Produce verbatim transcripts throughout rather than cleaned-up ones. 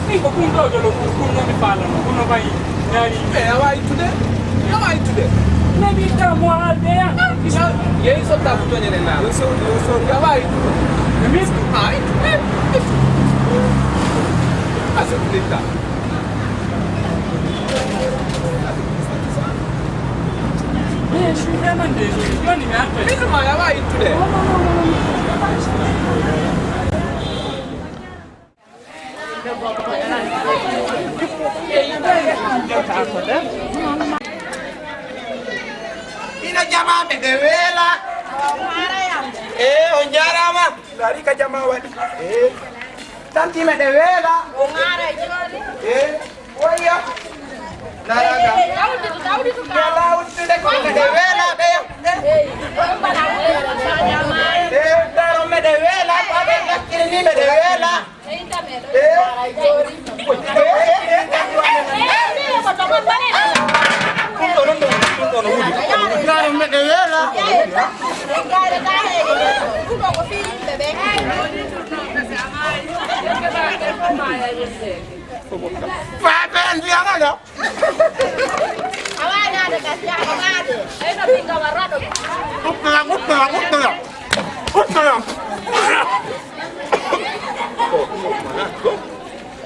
Min ko kun ɗoo jolo kun, kun non mi faalano, kun no wayi ñaari. Eh, a wayi tude? A wayi tude? Ne mi ta mo halde ya. Yeyi so ta ko toñere na. Yo so, yo so. A wayi tude? Min. Ay. Aso tude ta. Eh, je suis vraiment désolé. Joni mi artoy. Min ma a wayi tude? Non, non, non, non, non. Ina jama meɗe weela. Eh, on jarama. Dari ka jama waɗi. Eh. Tanti meɗe weela. Eh. Woyya. Naraga. Yala wuttude ko meɗe weela ɓe. Eh, daro meɗe weela. Ko aɓe lakkiri ni meɗe weela. Ɓuttuna, ɓuttuna, ɓuttuna. Ɓuttuna.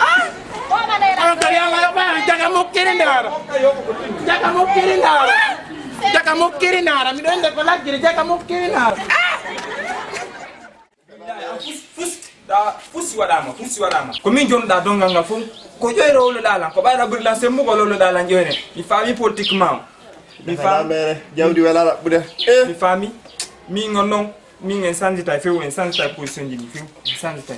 Ah! Onon kadi, Alla yoɓa, jaka mokkiri ndaara. Jaka mokkiri ndaara. Jaka mokkiri ndaara. Miɗo inde ko laggiri, jaka mokkiri ndaara. Fus, fus, da, fusi waɗaama, fusi waɗaama. Ko min jonnuɗaa donngal ngal fof. Ko ƴoyre wowluɗaa lan, ko ɓayra ɓuri lan semmbugol wowluɗaa lan ƴoyre. Mi faami politiquement. Mi faami. Mere, jawdi wela raɓɓude. Eh. Mi faami. Min on non, min en sanjitay few, en sanjitay position ji ɗi few, en sanjitay.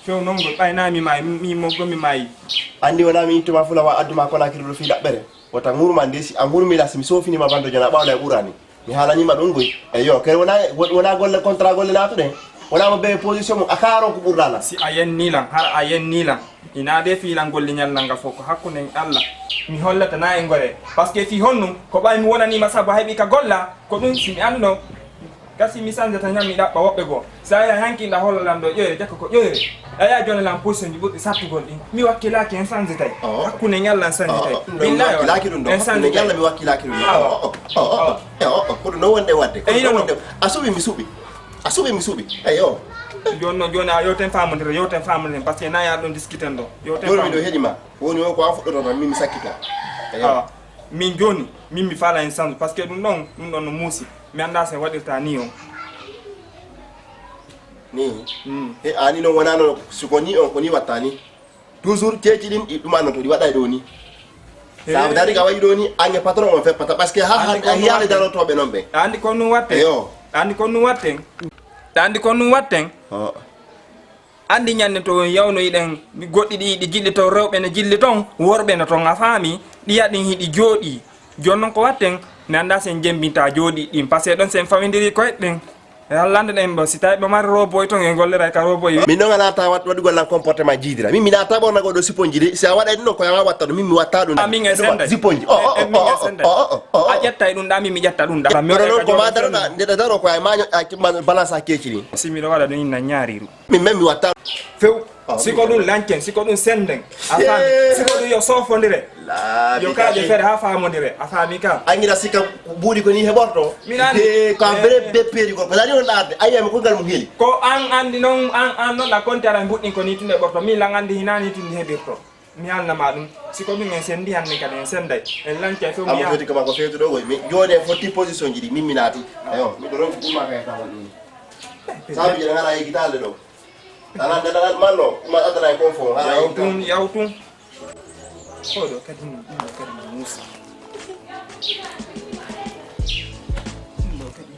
Few non ngol ɓay na mi maayi, mi moggo mi maayi. Anndi wonaa mi ittuma fula wa adduma Conakry ɗo fii ɗaɓɓere. Wota ŋurma nde si a ŋurmi la si mi soofinima bando jona ɓawla e ɓurani. Mi haalaniima ɗum goy. Eyyo, kadi wonaa, wonaa golle contrat golle naatuɗen. Wonaa mo bee position mum, a kaaroo ko ɓurɗaa lan. Si a yennii lan, hara a yennii lan, inaa dee fii lan golliñal lan ngal fof ko hakkunde en Alla. Mi hollata naa e ngoree. Parce que fii honɗum, ko ɓay mi wonaniima sabu a heɓii ka golla, ko ɗum si mi annduno. Gasi mi sanjata ñam mi ɗaɓɓa woɓɓe goo. Sa yahi hanki nda holla lan ɗo ƴoyre, jakka ko ƴoyre. A yaha jona lan position ji ɓurɗi sattugol ɗin. Mi wakkilaaki en sanjitay. Oh. Hakkunde ñalla en sanjitay. Oh, oh, oh. Billahi wakkilaaki ɗum ɗo. En sanjitay. Hakkunde ñalla mi wakkilaaki ɗum ɗo. Awa. Oh, oh, oh, oh, oh. Awa. Eh, oh, oh. Kono non wonde wadde. Kono non wonde. A suɓi mi suɓi. A suɓi mi suɓi. Eyo. Joni non, joni a yewten famondiren, yewten famondiren, parce que na ya ɗon discuten ɗo. Yewten famondiren. Joni mi ɗo heɗi ma. Woni on ko an fuɗɗoto tan, min mi sakkito. Eyo. Awa. Min joni, min mi faala en sanju, parce que ɗum ɗon, ɗum ɗon no muusi. Mi anndaa si en waɗirta nii on. Nii? Mm. E, ani non wonaa non, si ko nii on, ko nii watta nii. Toujours ceeci ɗin, ɗi ɗumannoto, ɗi waɗay ɗoo nii. Sa dari ka wayi ɗoo nii, an e patron on feppata, parce que ha, ha, a hiyaali darotooɓe non ɓe. A anndi ko ɗum watten? Eyo. A anndi ko ɗum watten? A anndi ko ɗum watten? Oh. Anndi ñannde to on yawnoyiɗen, goɗɗi ɗi, ɗi jilli ton, rewɓe ne jilli ton, worɓe ne ton, a faami? Ɗiya ɗin hiɗi jooɗii. Jooni non ko watten? Mi anndaa si en jemmbinta jooɗii ɗin, parce que ɗon si en fawindiri koyɗe ɗen. E Alla annda ɗen bo, si tawi ɓe mari roboy ton, en golliray ka roboy. Min non a naata wat-, waɗugol lan comportement jiidira. Min mi naata ɓornagol ɗo siponji de, si a waɗay ɗum ɗon ko a watta ɗum, min mi watta ɗum. A min e senda. Siponji. Oh, oh, oh, min e senda. Oh, oh, oh, oh. A ƴettay ɗum ɗa, min mi ƴetta ɗum ɗa. Kono non ko ma daroɗa, nde ɗa daro ko ay ma ño-, a ki-, ma balance a keeci ɗin. Si miɗo waɗa ɗum, inna ñaariiru. Min men mi watta. Few. Ah, si ko ɗum lancen, si ko ɗum senden. A faami? Si ko ɗum yo soofondire. Yo kaaje fere haa faamondire. A faami ka? Angira sikka buuɗi ko ni heɓorto. Min anndi. He, ko a vrai bepperi ko. Ko dani on ɗaarde. Ayi, mi ko ngal mo heli. Ko an anndi non, an, an non a konti ara buɗɗin ko ni tunde ɓorto. Min lan anndi hinani tundi heɓirto. Mi haalna ma ɗum. Si ko ɗum en sendi hannde kadi en senday. En lancay few mi yaha. Foti ko ma ko feetu ɗo koy. Mi jooni en fotti position ji ɗi min mi naati. Eyo, miɗo ronki ɗum ma kay tawon ɗum. Saabu ji ɗi ngara yegitaade ɗo. Ala, ala, ala, mallo, ma adana e kon fof, ala. Yaw tun, yaw tun. Oɗo kadi, ɗum ɗo kadi no muusi. Ɗum ɗo kadi.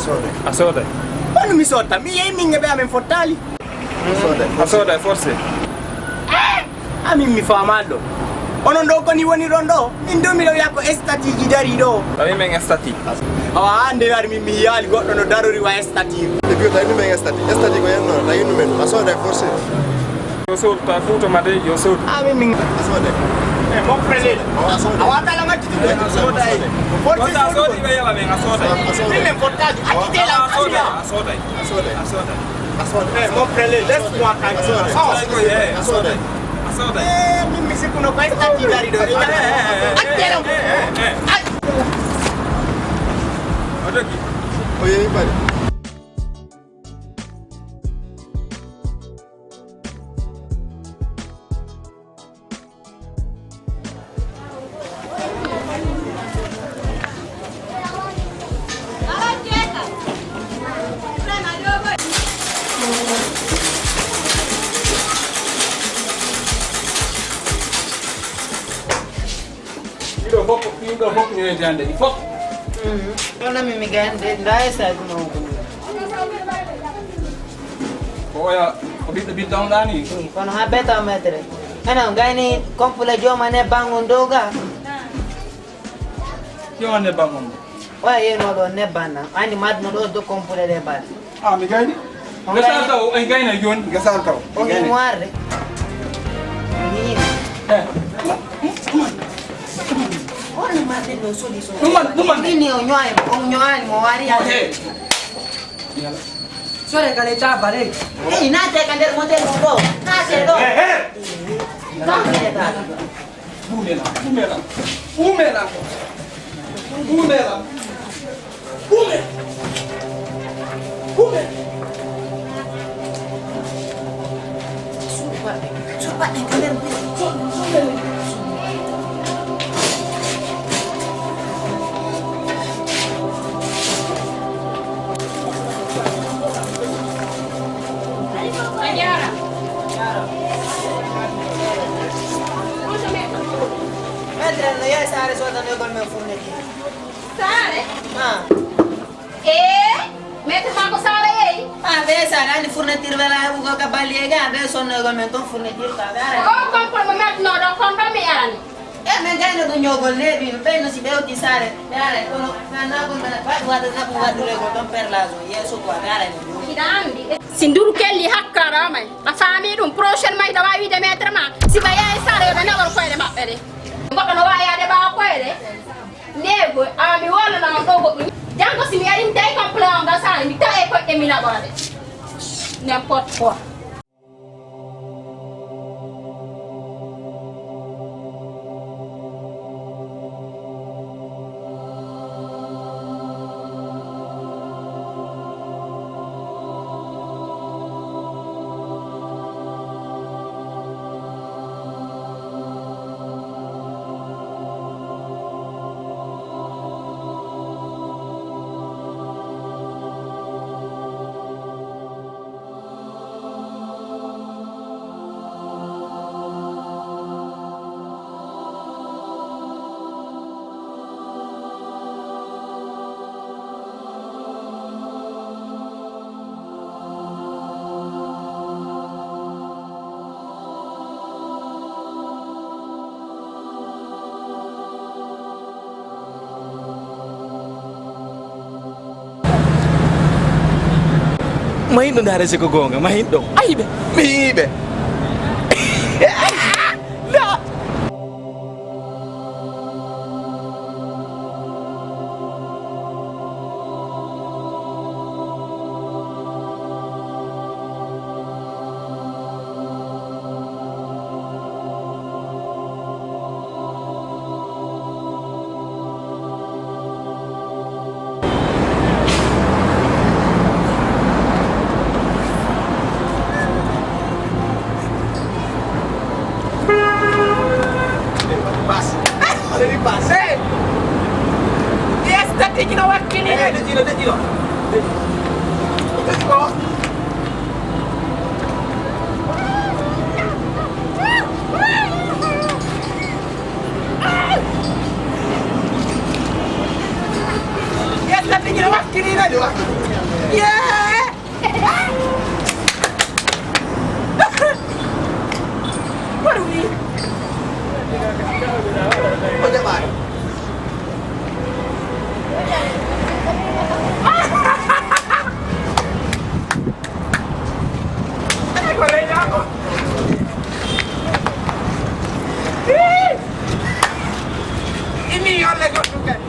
Sooday. A sooday. Wano mi sotta, mi yehi min e ɓe amen fottaali. A sooday. A sooday, forcé. Amin mi faamaali ɗo. Onon ɗo koni woni ɗon ɗo? Min du miɗo wi'a ko statue ji darii ɗo. Tawi men statue. Awa, hande wari min mi yiyaali goɗɗo no darori wa statue. E biyo tawi men statue. Statue ko yenno, tawi men. A sooday forcé. Yo soodu, ta Fuuta ma dey, yo soodu. Amin min. A sooday. Eh, mon frère. Awa, a sooday. Awa, tala majji tu. A sooday. Forcé. Ko sa soodi ɓe yoɓa men, a sooday. A sooday. Min men fottaali. A sooday. A sooday. A sooday. A sooday. A sooday. Eh, mon frère, laisse-moi tranquille. A sooday. A sooday. A sooday. Eh, min mi sikkuno ko statue dari ɗo. Eh, eh, eh, eh, eh, eh, eh. Ay. O dogi. O yehi bari. Ɗiɗo fof, ɗiɗo fof ko ñoyde hannde, ɗi fof. Mhm. Kono min mi gayni de, ndaa e sago mawɗo. Ko oya, ko ɓiɗɗo ɓiɗɗo on ɗaani? Wi, kono haa beta o metre. Eno, gayni kompule jooma nebban on dow ga. Jooma nebban on. Oya yeno ɗo nebban na. Andi madno ɗo do kompule de bal. Ah, mi gayni? Ngesa taw, en gayna jooni. Ngesa taw. O mi warde. Ni. Eh. Kono marde ɗo solution. Ɗum man, ɗum man. Ini o ñoy, o ñoy mo wari. Hey. Sore kale ta bare. Hey, naate ka nder motel mo ɗo. Naate ɗo. Hey, hey. Naate ɗo. Umela, umela, umela, umela, ume, ume. Maître, no yahi saare soodanoygol men fourniture. Saare? Ah. Ee, maître maa ko saare yehi? Ah, ɓe saare, anndi fourniture wela heɓugol ka balliye ga, ɓe sonnoygol men ton fourniture ka, ɓe ara. O kon kon mo maître no ɗo, kon ɗon mi arani. E, men gayno ɗum ñoogol neeɓi, ɓen no si ɓe hewti saare, ɓe aray, kono na nagol men waɗi waɗa naɓu waɗɗude ko ɗon perlage o, yeeso quoi, ɓe aray no. Hiɗa anndi, si nduru kelli hakkaɗa may, a faami ɗum, prochaine may hiɗa waawi wiide maître ma, si ɓe yehi saare yo ɓe naɓor koyɗe maɓɓe ɗe. Goɗɗo no waawi yaade ɓaawo koyɗe, neego, awa mi wallana on ɗo goɗɗum. Janngo si mi ari mi tawi complet on ngal saare, mi tawa e koyɗe mi naɓora ɗe. N'importe quoi. Mahinɗo, ndaare si ko goonga, mahinɗo. Ayi ɓe, mi yii ɓe. Nda. Bas. Aleni bas. Hey! Yes, tati kino wakkili. Hey, tati kino, tati kino. Tati kino. Yes, tati kino wakkili na di wakkili. Yeah! What are we? What am I? Imi yolle goɗɗum kadi.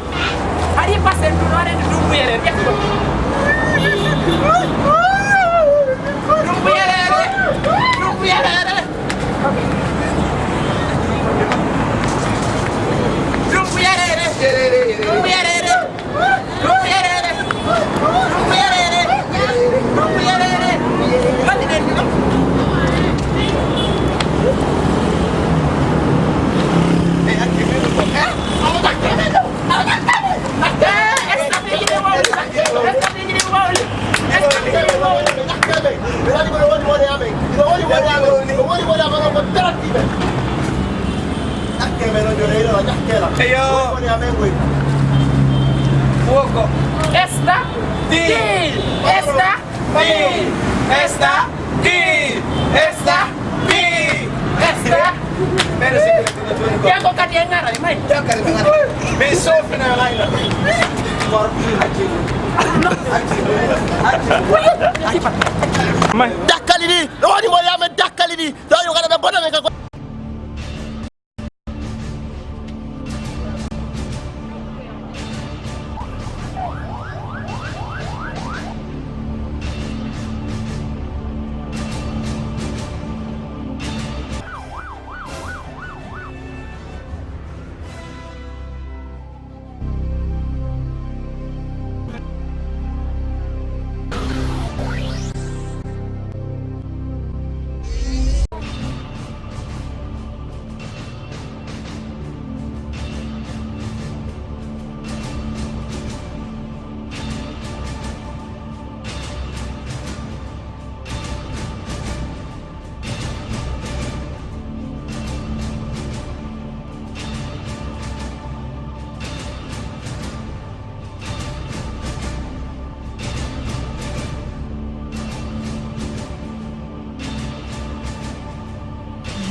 Hari pasen ɗum waɗa ɗum ɗum buyere, ƴettu ɗum. Ɗum buyere, ɗum buyere. Ɗum buyere, ɗum buyere. Eyo. Woko. Esta. Di. Esta. Di. Esta. Di. Esta. Di. Esta. Merci. Yaa ko kadi e ŋaral, may. Yaa kadi e ŋaral. Mi sofina layla. May. Dakkali ɗi, ɗo woni mo yamen dakkali ɗi. Ɗo yo ngara ɓe bona ɓe ka.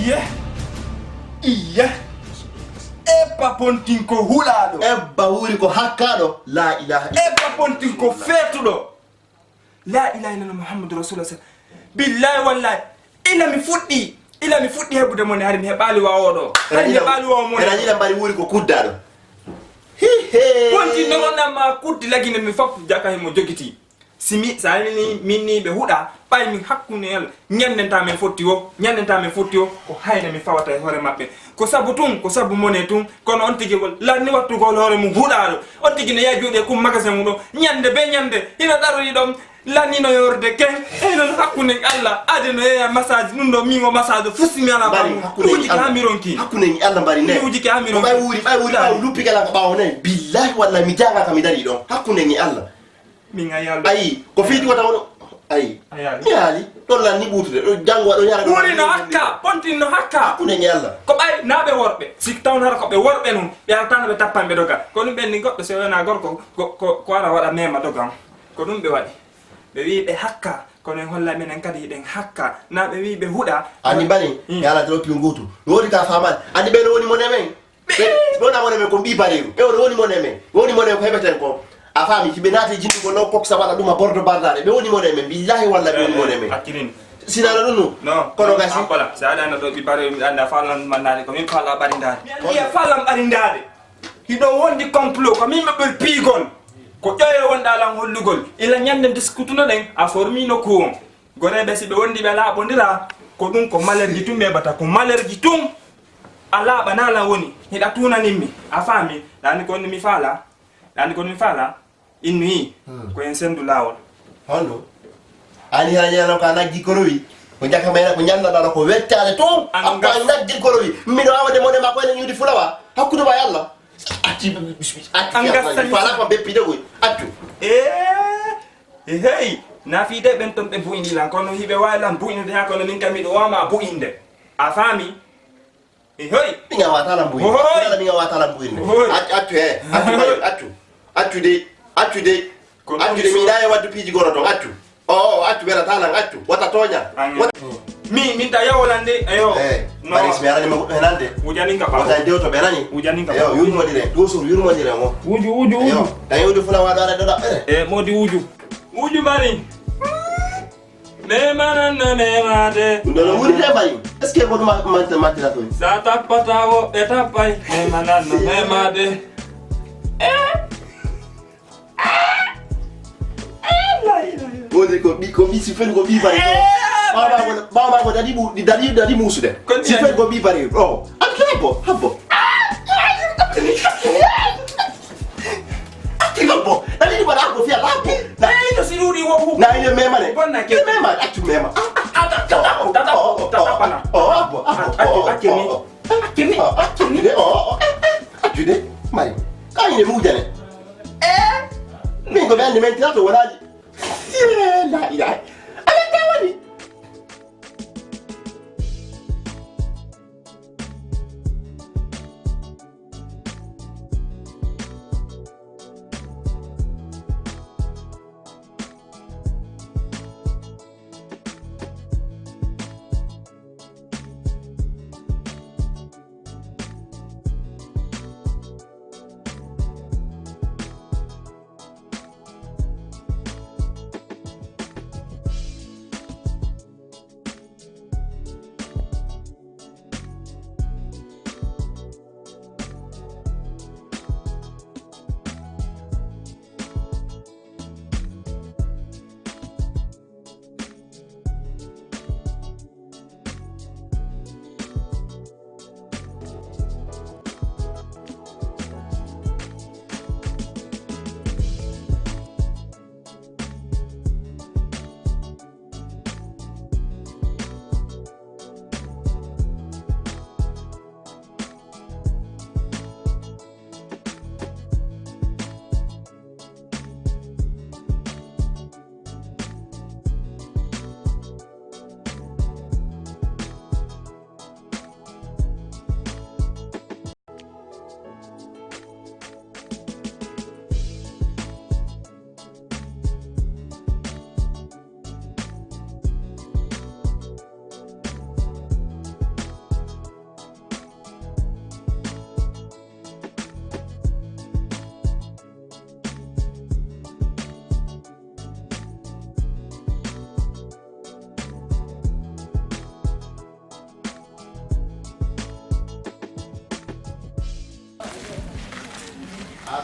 Iye, iye. Ebba pontin ko hulaaɗo. Ebba wuuri ko hakkaaɗo. La ilaha illallah. Ebba pontin ko feetuɗo. La ilaha illallah Muhammadu Rasulullah sa-, billahi wallahi, ila mi fuɗɗi, ila mi fuɗɗi heɓude mone, hari mi heɓaali wa oɗo. Hari mi heɓaali wa mone. Ena yila mbari wuuri ko kuddaaɗo. Hihe. Pontin no wonaa ma kuddi lagine mi fop jaka himo jogiti. Si mi, sa ni min ni ɓe huɗa, ɓay min hakkunde Yalla, ñannde nta men fotti o, ñannde nta men fotti o, ko hayre mi fawata e hoore maɓɓe. Ko sabu tun, ko sabu mone tun, kono on tigi wol lanni wattugol hoore mum huɗaaɗo. On tigi ne yaha juuɗe kum magasin mum ɗo, ñannde be ñannde, hino ɗaroyi ɗon, lanni no yorde ken, e non hakkunde Alla, ade no yeeya massage, ɗum ɗo min o massage, fusi mi ala Mbari, bamu, hakkunde ɗum wujike Alla. Ha mi ronki. Hakkunde Alla mbari ne. Ɗum wujike ha mi Ko ronki. Ɓay wuuri, ɓay wuuri, Laari. Ɓay luppi kala ko ɓaawo ne. Billahi wallahi mi jaanga ka mi dari ɗon. Hakkunde Alla. Min a yaali. Ayi, ko fii ɗi wata wono. Ayi. A yaali. Mi yaali. Ɗon lan ni ɓuutude. Ɗo janngo waɗo ñaara ɗon. Ɓuri no hakka, pontin no hakka. Hakkunde Alla. Ko ɓay naa ɓe worɓe. Si tawno hara ko ɓe worɓe nun, ɓe altaano ɓe tappan ɓe doga. Ko ɗum ɓen ni goɗɗo si o wona gorko, ko, ko, ko ara waɗa mema doga on. Ko ɗum ɓe waɗi. Ɓe wi'i ɓe hakka, kono en holla menen kadi hiɗen hakka. Naa ɓe wi'i ɓe huɗa. Anndi mbari, Mm. mi ala to piyu ngutu. Mi wodi ka famal. Anndi ɓe no woni mo nemen. Ɓe, ɓe wona mone men ko mbii bareeru. Ɓe woni, woni mone men. Ɓe woni mone men ko heɓeten ko. A faami, si ɓe naati jinndugol non, koksa wala ɗum a bordo bardaare. Ɓe woni mone men. Billahi walla ɓe woni mone men. Akkirin. Sinano ɗum no. No. Kono gasi. Ampola, sa aɗa no ɗo ɓi bareeru, mi anda falan mannaade ko min fala ɓarindaade. Mi andi a falan ɓarindaade. Hiɗo wondi complot, ko min maɓɓel piigol. Ko ƴoyre wonɗa lan hollugol. Ila ñande diskutunoɗen, a formi nokku on. Goreeɓe, si ɓe wondi ɓe laaɓondira, ko ɗum ko malerji tun ɓe heɓata, ko malerji tun. A laaɓanaa lan woni, hiɗa tuunanin mi, a faami? Ɗaani ko mi faala, ɗaani ko mi faala, innu yi, Hmm. ko en sendu laawol. Honɗum? Ani hara ñaano ka naggi korowi, ko jaka mayra ko ñannaɗa ɗo ko wettaade tun. An Hakko gas- an naggi korowi, miɗo awade mone ma ko enen ñuudi fulawa, hakkude ma e Allah. Acci, acci, An gas- mi faala ko beppide koy, accu. Eh, eh, hey, na fii de ɓen ton ɓe bu'ini lan, kono hiɓe waawi lan bu'inude haa kono min kam miɗo waama bu'inde. A faami? Eh, hoy. Min a waata lan bu'inde. Hoy. Min a waata lan bu'inde. Hoy. Accu, accu, he, accu, Hoy. Accu. Accu de, accu de. Ko Accu de, mi ɗaye waddu piiji gono ton, accu. O, o, accu, wela talan, accu. Wata tooña. An- Wata- Mi, min ta yawo lan de, eyo. Eh, No. Baris, mi arani mo goɗɗo hen hande. Wujanin ka Wata ɓaawo. Dewto ɓe nani. Wujanin ka Eyo, ɓaawo. Yurmodiren, toujours yurmodiren mo. Wuju, wuju, Eyo, wuju. Tawi wuju fula waɗo ara doɗa ɓere. Eh, moodi wuju. Wuju mari. Memanan no memade. Ɗum ɗo no woni de mari. Est-ce que ko ɗum ma-, ma-, ma-, ma-, ma-, Sa tappata woɓɓe tappay. Memanan no memade. Eh. Woni ko ɓi, ko ɓi, si fen ko ɓi bari. Eh, Ɓawa ko, ɓawa ko dadi ɓu-, dadi, dadi musude. Kon Si fen ko ɓi bari. Oh, an ko habbo, habbo. Aki habbo. Dadi ɗi bana habbo fiya habbo. Na ino si ɗuɗi wo hu. Na ino memane. Bonna ke. Memane, accu mema. Ah, ah, ah, tata, tata, tata, tata, bana. Oh, habbo, habbo. Accu, accu ni. Accu ni, accu ni. Oh, oh, accu de, oh, oh, accu de. Mari. Ka ine mujane. Eh? Min ko ɓe anndi men tinato wonani. Eh, la ilaha. Ala tawani.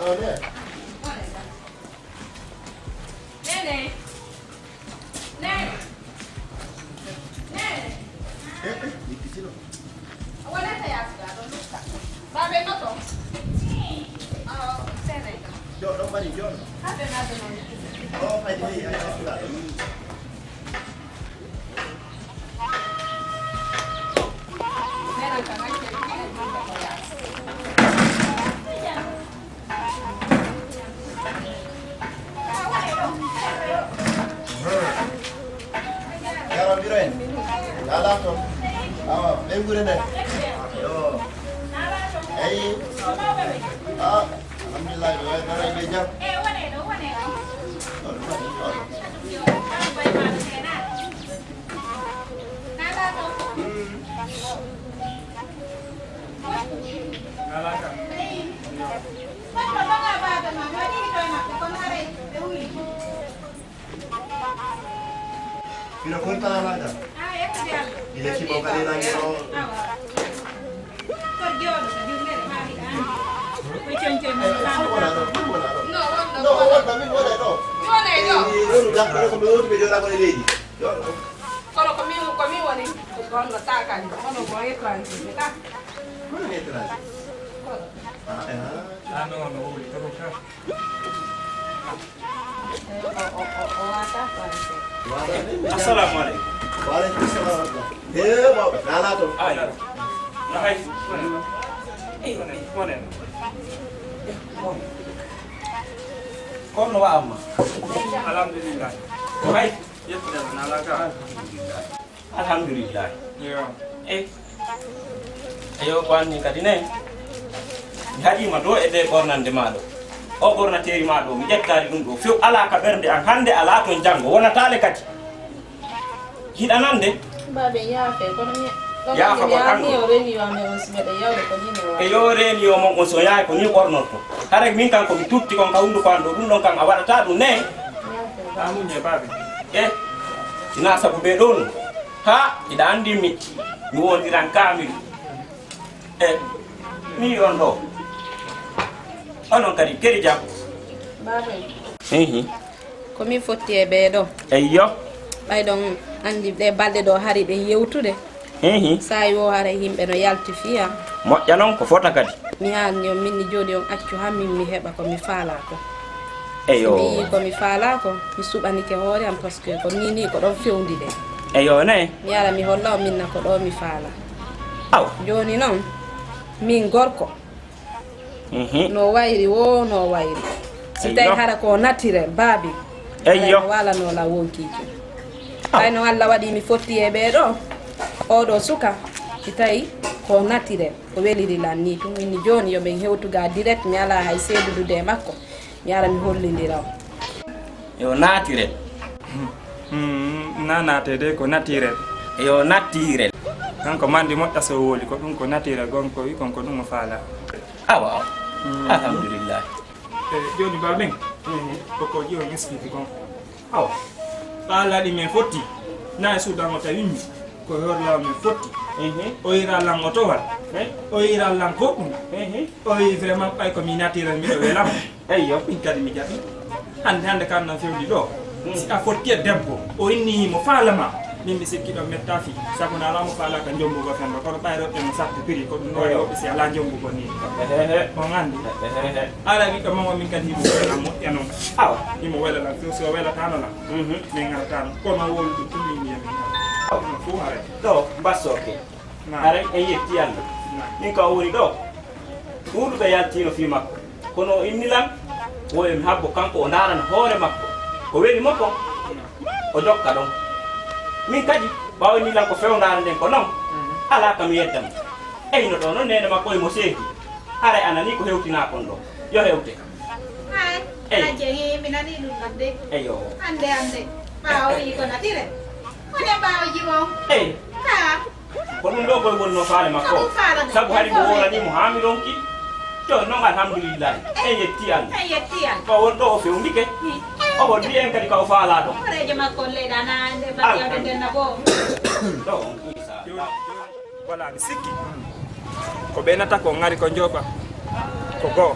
Nene. Nene. Nene. Eh, eh, mi kisino. Wonata yaasi ɗo, ɗo lukka. Babe no to? Oh, sene. Yo, ɗo mari, yo. Habe na ɗo non. Oh, ay, ay, ay, ay, ay. Yaran biro en. Lala to. Awa, ɓen gure nde. Yo. Eyi. Ah, alhamdulillah, ɓe waɗi dara ɓe jam. Mino kon tala mada. Ile ki bo kale na ngiro. No, wanda min wala do. Wala do. Ni no da ko mi wotu be jora ko leji. Kono ko min, ko min woni ko gonɗo takani, kono ko étranger ɓe ka. Kono étranger. Ah, ah. Ah, non, non, oui, kono ka. O, o, o, o wata français. Assalamu alaikum. Wa alaikum salam wa rahmatullah. Eh, wa, nana to. Ay. Na hay. Eh, eh, konen. Kono wa amma. Alhamdulillah. Hay. Yettude ma, na ala ka? Alhamdulillah. Alhamdulillah. Yo. Eh. Eyo, ko anni kadi ne. Mi haɗiima ɗo e nde ɓornande maa ɗo. O ɓornateeri maa ɗo, mi ƴettaali ɗum ɗo. Few alaa ka ɓernde an, hannde alaa ton janngo, wonataale kadi. Hiɗa nande? Baabe, yaafe, kono mi, kono Yaafa mi, ko mi, kanko. Mi o reni yo amen on si meɗen yawde ko ni mi waɗi. Eyo, reni yo mon on so yaay ko ni ɓornorto. Haray min kan ko mi tutti kon ka hunnduko an ɗo, ɗum ɗon kan a waɗataa ɗum ne? Yaafe. A muñe, baabe. Eh, sinaa sabu ɓee ɗoo nun. Haa, hiɗa anndi mi, mi wondiran kaamilu. E, mi on ɗoo. Onon kadi, keri jam. Baaba. Hihi. Ko min fotti e ɓee ɗoo. Eyyo. Ɓay ɗon anndi ɗee balɗe ɗoo hari ɗen yewtude. Hihi. Saa'i woo haray yimɓe no yalti fiya. Moƴƴa non ko fota kadi. Mi haalni on, min ni jooni on accu han min mi heɓa ko mi faalaa ko. Eyo. Si mi yi'i ko mi faalaa ko, mi suɓanike hoore am, parce que ko nii nii ko ɗon fewndi ɗen. Eyo ne. Mi ara mi holla on min na ko ɗoo mi faalaa. Aw. Jooni non, min gorko. Mhm. No wayri woo, no wayri. Si tawi hara ko naturel, baabi. Eyyo. Hara mi waalanoo la wonkiiji. Aw. Ɓay no Alla waɗi mi fotti e ɓee ɗoo, oo ɗoo suka, si tawi ko naturel. Ko weliri lan nii tun, min ni jooni yo ɓen hewtu ga direct, mi alaa hay seedudude e makko, mi ara mi hollindira on. Yo naturel. Hmm, na naate de, ko naturel. Yo naturel. Kanko mandi moƴƴa so woli, ko ɗum ko naturel, gon ko wi kon ko ɗum o faala. Awa, awa. Hmm. Alhamdulillah. Eh, jooni baaben, mhm, ko ko ƴiwon explique kon. Awa. Ɓaalaɗi men fotti. Na e suudan o tawimmi. Ko horla men fotti. Mhm. O yira lan o towal. Eh? O yira lan goɗɗum. Mhm. O yi vraiment ɓay ko mi natiral miɗo welam. Eyyo. Min kadi mi jaɓi. Hannde, hannde kan non fewndi ɗo. Mm. Si a fotti e debbo, o inni mo faalama. Min mi sikki ɗon metta fi. Sabu na alaa mo faalaka jombugo fendo. Kono ɓayro ɓe mo satti piri. Ko ɗum ɗo e woɓɓe si alaa jombugo ni. Ehehe. On anndi. Ehehe. Ara ɓiɗɗo mon o min kadi himo wela lan moƴƴa non. Awa. Himo wela lan few si o welataano lan. Mhm. Min ngarataano. Kono wolu ɗum ɗum min mbiya min ngarata. Awa. Ɗum fof haray. Ɗo, mbassooke. Naam. Haray en yetti Alla. Naam. Min ka o woni ɗo. Ɗuuɗuɓe yaltiino fii makko. Kono o inni lan, wo yo mi habbo kanko o ndaarana hoore makko. Ko weli mo kon, naam, o jokka ɗon. Min kadi, ɓaawo inni lan ko fewndaare nden ko non, mhm, alaa ka mi yedda mo. Eyi no ɗo non neene makko e mo seedi. Haray a nanii ko hewtinaa kon ɗo. Yo hewte. Hay, eyi. A jeyi, mi nanii ɗum ɗon de. Eyo. Hannde, hannde, ɓaawo wi'i ko natire. Ko nden ɓaawo jiwo. Eyi. Haa. Ko ɗum ɗoo koy wonnoo faale makko. Ko ɗum faala ɗum. Sabu hari mo wooranii mo haa mi ronki. Jooni non, alhamdulillahi. En yetti Alla. En yetti Alla. Ko won ɗoo o fewndike. Hmm. O holli en kadi ka o faalaa ɗon. Hooreejo makko on leyɗaa na ande bakkiyaɓe ndenna goo. Ɗo on, inchallah. Wala mi sikki. Ko ɓe nata ko ngari ko njooɓa. Ko goo.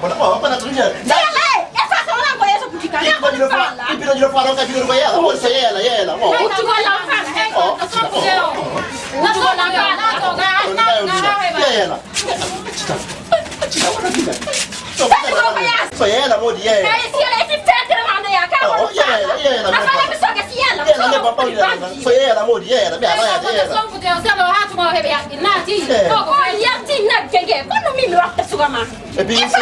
bona. Oh, bona tu yela. Yela, eh, e fa so wala ko yeso butika. Ipi no fa, ipi no fa, ipi no fa, yela. Oh, se yela, yela. Oh. Butika la fa, eh, oh, so ko. Yela. Chita. Chita, wala chita. So, so yela, modi yela. Eh, si yela, e ti tete manda ya ka. Oh, yela, yela. Afala mi so ka si yela. Yela, ne ba So yeeyata, Moodi, yeeyata, mi alaa yaade, yeeyata. Sonko je o salo haa tuma o heɓi haqqi, naati. Eh. Ko ko on yalti nagge nge, kono min mi watta suka ma. Et puis, et puis, et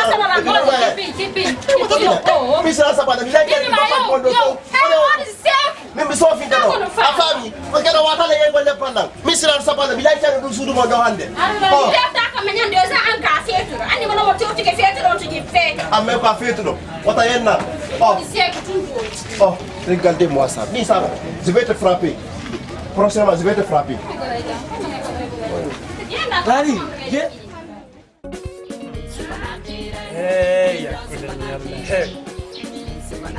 puis, et puis, et puis, oh, oh. Mi sila sabana, mi like. Min ma yo, yo, hey, what is that? Min mi soofinte ɗo. A faami? Ko kene waatale yeygol leppal lan. Mi sila sabana, mi like ɗum suudu mo ɗo hannde. Oh. Mi defta kam ñande o sa an ka feetuɗo. Anndi mo no mo tewtike feetuɗo, on tigi feetuɗo. Ah, même pas feetuɗo. Wata yenna. Oh. Ko seeku tun ɗo. Oh, regardez-moi ça. Mi saba. Je vais te frapper. Prochainement, je vais te frapper. Dari, je. Hey, hakkunde Yalla. Hey.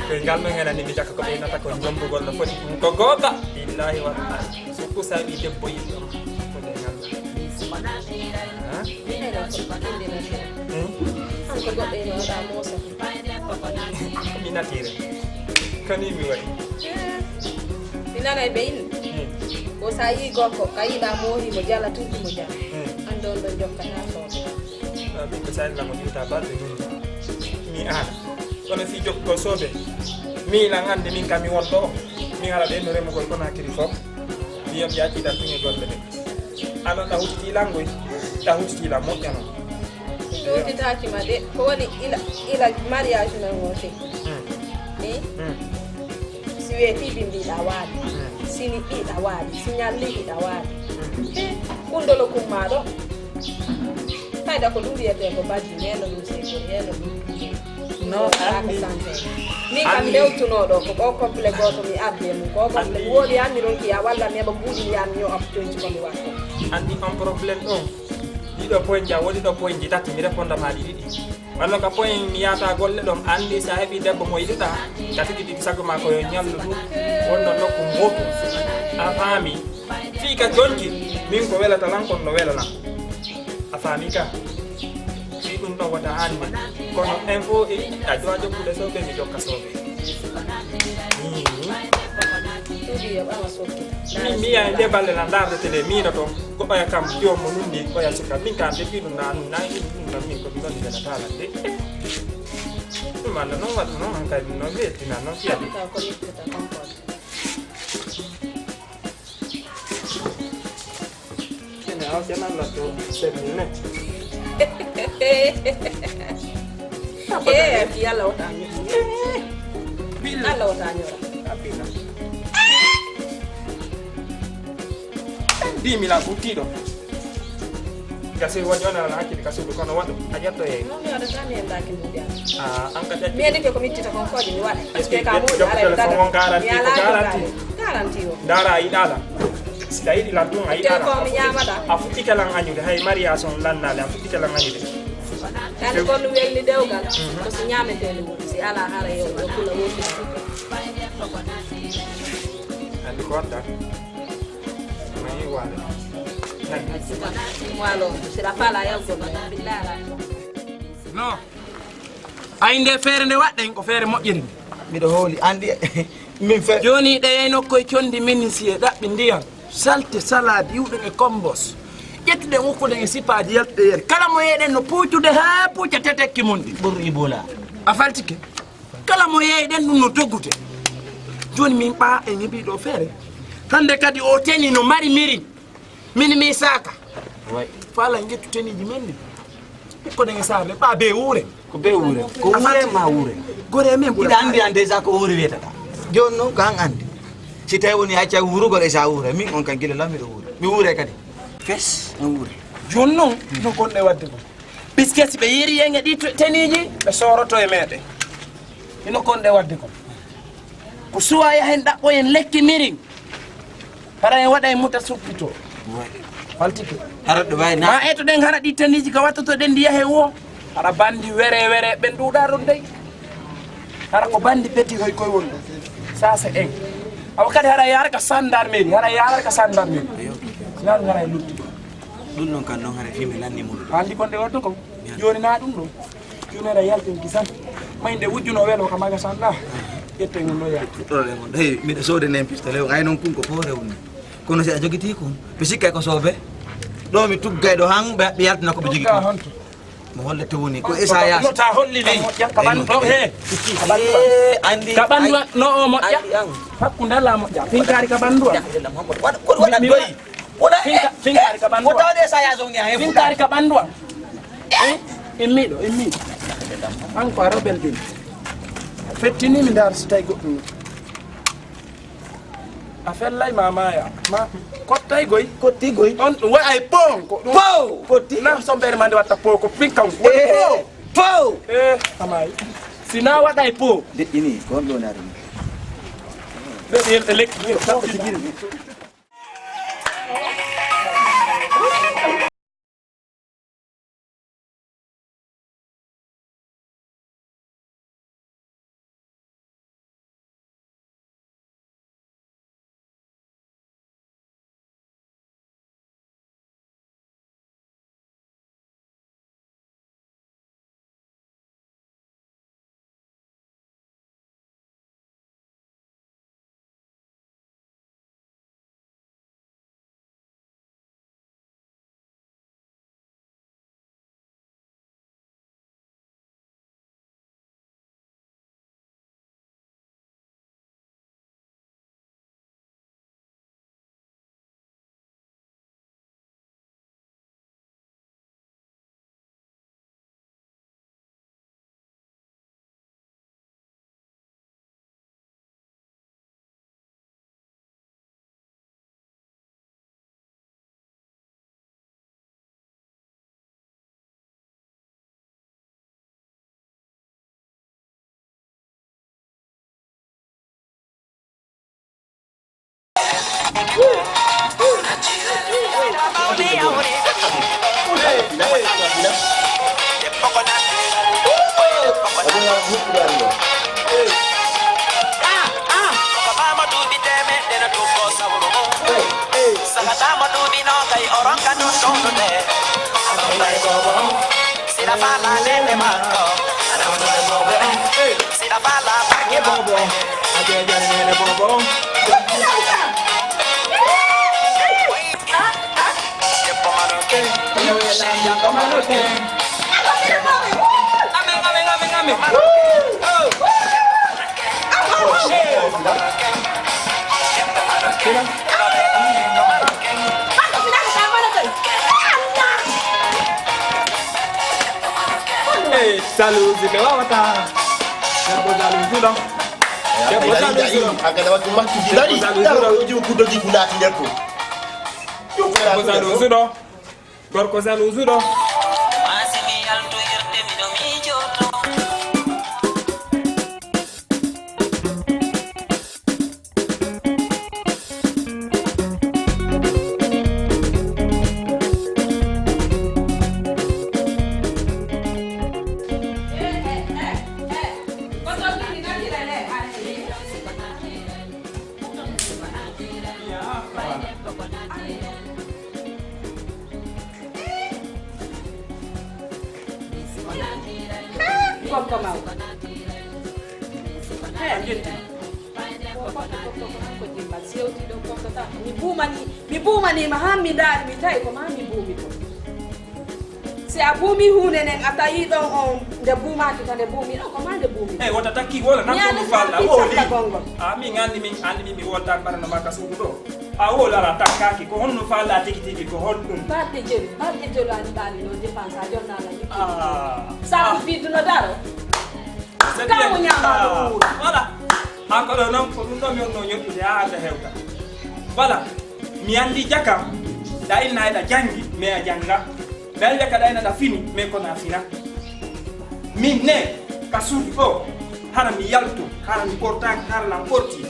Koy ngal men enani mi jaka ko ɓeynata ko jombugol no foti ɗum ko goonga. Billahi wallahi. So kusa ɓi debbo yiɗɗo. Hakkunde Yalla. Ha? Hmm? Kanko goɗɗo ina waɗa moosa. Mi natire. Kani mi waɗi. Mi nanay ɓe inna. Hmm. Ko sa yii gorko, ka yiɗa moori mo jala, tuuti mo jala. Hmm. An ɗon ɗon jokkata soɓe. Ah, min ko sa illa mo juuta balɗe ɗum. Mi aana. Kono fii jokkugol soɓe. Mi ilan annde min kam mi won ɗo. Mi ara ɗo no remugol Konaakiri fof. Mi yom yaakiɗan tun e golle ɗen. Anon ɗa huttiti langoy, ɗa huttiti la moƴƴa non. Mi huttitaaki ma de, ko woni ila, ila mariage nan o te. Hmm. Eh? Hmm. Si weetii bimbi ɗa waali, hmm, si ni ɗi ɗa waali, si ñalli ɗi ɗa waali. Hmm. Eh, kundolo kumma ɗo. Fayda ko ɗum wiyetee ko baddi, neno ɗum seko, neno ɗum. No, anndi. Min kam, anndi, ndewtunoo ɗo, ko o complet gooto mi ardi e mum. Ko o complet mi wooɗi, an mi ronki ya walla mi heɓa buuɗi mi ya mi ñoo opportunité ko mi waɗa. Anndi on problème ɗon, ɗiɗo point ja, woni ɗo point ji tati, mi réponda ma ɗi ɗiɗi. Wano ka point mi yaata golle ɗon, anndi sa heɓi debbo mo yiɗuɗa, ka tigi tigi sago ma ko yo ñallu ɗum, wonno nokku mootu. A faami? Fii ka jonki, min ko welata lan, kon no wela lan. A faami ka? Fii ɗum ɗon wota hannde. Kono info e a doit jokkude soɓe, mi jokka soɓe. Min, mi yaha nde balle na ndaarde télé, miino to. Ko oya kam, piyon mo nun ni, oya suka. Min ka, nde fii ɗum na, na, na, min ko mi ɗon nde na taalande. Ɗum anna non waɗu non, hankali ɗum non weetina non fiyade. Ene aw sen Allah to semmi ne. Eh, fi Allah wata mi. Billa. Allah wata mi. Abila. Dix mille a futti ɗo. Gasii woni on alaa hakkille ka suudu kono waɗu a ƴettoyee. Non, mi waɗataa mi en daaki mbuuɗi am. Ah, an ka ƴetti. Mi heɗike ko mi ittita kon kooƴe mi waɗa. Est-ce que ka moƴƴi ala en daga. Mi alaa garanti. Garanti o. Ndaara a yiɗaa lan. Si a yiɗi lan tun a yiɗaa lan. Ko mi ñaamata. A fuɗɗike lan añude, hay mariage on lannaali, a fuɗɗike lan añude. Kadi kon welni dewgal. Mhm. Ko si ñaameteende woni, si alaa hara yo, yo kula woni. Anndi ko watta? Mahi waalo. Waalo, si la fala yalgol, billahi. No. Ay, nde feere nde waɗɗen, ko feere moƴƴere nde. Miɗo hooli, anndi min fe- Jooni ɗe yey nokkoy condi minisiye ɗaɓɓi ndiyan, salte, salade, iwɗen e kombos. Ƴettuɗen ukkuɗen e sipaaji yaltuɗe yen. Kala mo yeyɗen no puucude haa puuca tetekki mun ɗin. Ɓurɗo Ebola. A faltike. Kala mo yeyɗen ɗum no doggude. Jooni min ɓaa en heɓii ɗo feere. Hannde kadi o teni no mari mirin. Min mi saaka. Way. Fala ngettu teniiji men ɗin. Ukkoɗen e saare ɗen, ɓaa bee wuure. Ko bee wuure. Ko wuure ma wuure. Gore men. Hiɗa anndi an déjà ko wuure wiyetata. Jooni non ko an anndi. Si tawi woni acca wuurugol e sa wuure. Min on kan gila lan miɗo wuure. Mi wuure kadi. Fes en wuure. Jooni non no gonɗe waɗde kon. Puisque si ɓe yerii en e ɗi to-, teniiji, ɓe sooroto e meɗen. Hino kon ɗe waɗde kon. Ko suwaa yahen ɗaɓɓoyen lekki mirin. Hara en waɗa e muta suppito. Faltike. Hara ɗo wayi na. Ma etoɗen hara ɗi teniiji ka wattotoɗen ndi yahe wo. Hara bandi were were ɓen ɗuuɗaa ɗon dey. Hara ko bandi peti hoy koy woni ɗo. Sasa en. Awa kadi hara yaara ka sandarmeri, hara yaara ka sandarmeri. Yaara hara e lutti. Ɗum ɗon kan ɗon hara fii mi lanni mum. Anndi kon ɗe waɗde kon. Jooni naa ɗum ɗo. Jooni aɗa yaltin kisan. Mayde wujjuno welo ka magasin ɗa. Ƴetten on ɗo yalti. Fuɗɗorɗen on. Hey, miɗo soodani en pistolet on. Ay non kun ko poore woni. Kono si a jogitii kun, ɓe sikkay ko soobe. Ɗo mi tuggay ɗo han, ɓe, ɓe yaltina ko ɓe jogi kun. Tugga honto? Mo hollete woni ko Esaya. No ta holli ley. Ka ɓandu, he. Eh, andi. Ka ɓandu an, no o moƴƴa. Andi an. Hakkunde Alla moƴƴa. Finkaari ka ɓandu an. Waɗa, ko waɗa mi doyi. Wona, finka-, eh, finkaari ka ɓandu an. Wota woni Esaya zone he. Finkaari ka ɓandu an. Eh? Immiɗo, immiɗo. An ko a rebel joni. Fettini mi ndaar si tawi goɗɗum. A fellay ma maaya. Ma kottay goy. Kotti goy. On ɗum waɗay pon ko ɗum. Po! Kotti. Na sombere ma nde watta po ko pinkan. Eh, po! Po! Eh, amay. Si na waɗay po. Deƴƴini, ko on ɗo naari. Ɓe ɓe lekki. Ko sigiri. Sila fala nene manko. Sila fala bangi bobo. Hey, jalousie ɓe wawata. Debbo jalousie ɗo. Debbo jalousie ɗo. Agada wattu makki di dari. Daro o jiw kuddo jiw naati nder ko. Debbo jalousie ɗo. Gorko jalousie ɗo. Gorko mawɗo. Haya, jonti. Ko dimbal sewti ɗo, gorko tan. Mi buumani, mi buumani ma, han mi ndaari, mi tawi ko ma mi buumi ko. Si a buumi huunde nden, a tawi ɗon on nde buumaaki ka nde buumi ɗon, ko ma nde buumi. Eh, wota takki, wala nan ko mi falla. Woli. Ah, min anndi, min anndi, min mi wonta barno ma ka suudu ɗo. A woo lara takkaaki, ko honno faalaa tigi tigi, ko honɗum? Balɗe jelu, balɗe jelu a liɓaali no dépense, a jonnaa la yiɗi. Ah. Saabu fiddu no daro. C'est bien. Kamo ñaama ɗo wuuri. Voilà. An ko ɗo non, ko ɗum ɗo mi wonno ñoƴƴude, haa arde hewta. Voilà. Mi anndi jaka, ɗa inna eɗa janngi, mais a jannga. Mi anndi jaka ɗa inna ɗa fini, mais kono a fina. Min ne, ka suudu ɗo, hara mi yaltu, hara mi ɓortaaki, hara lan ɓorti.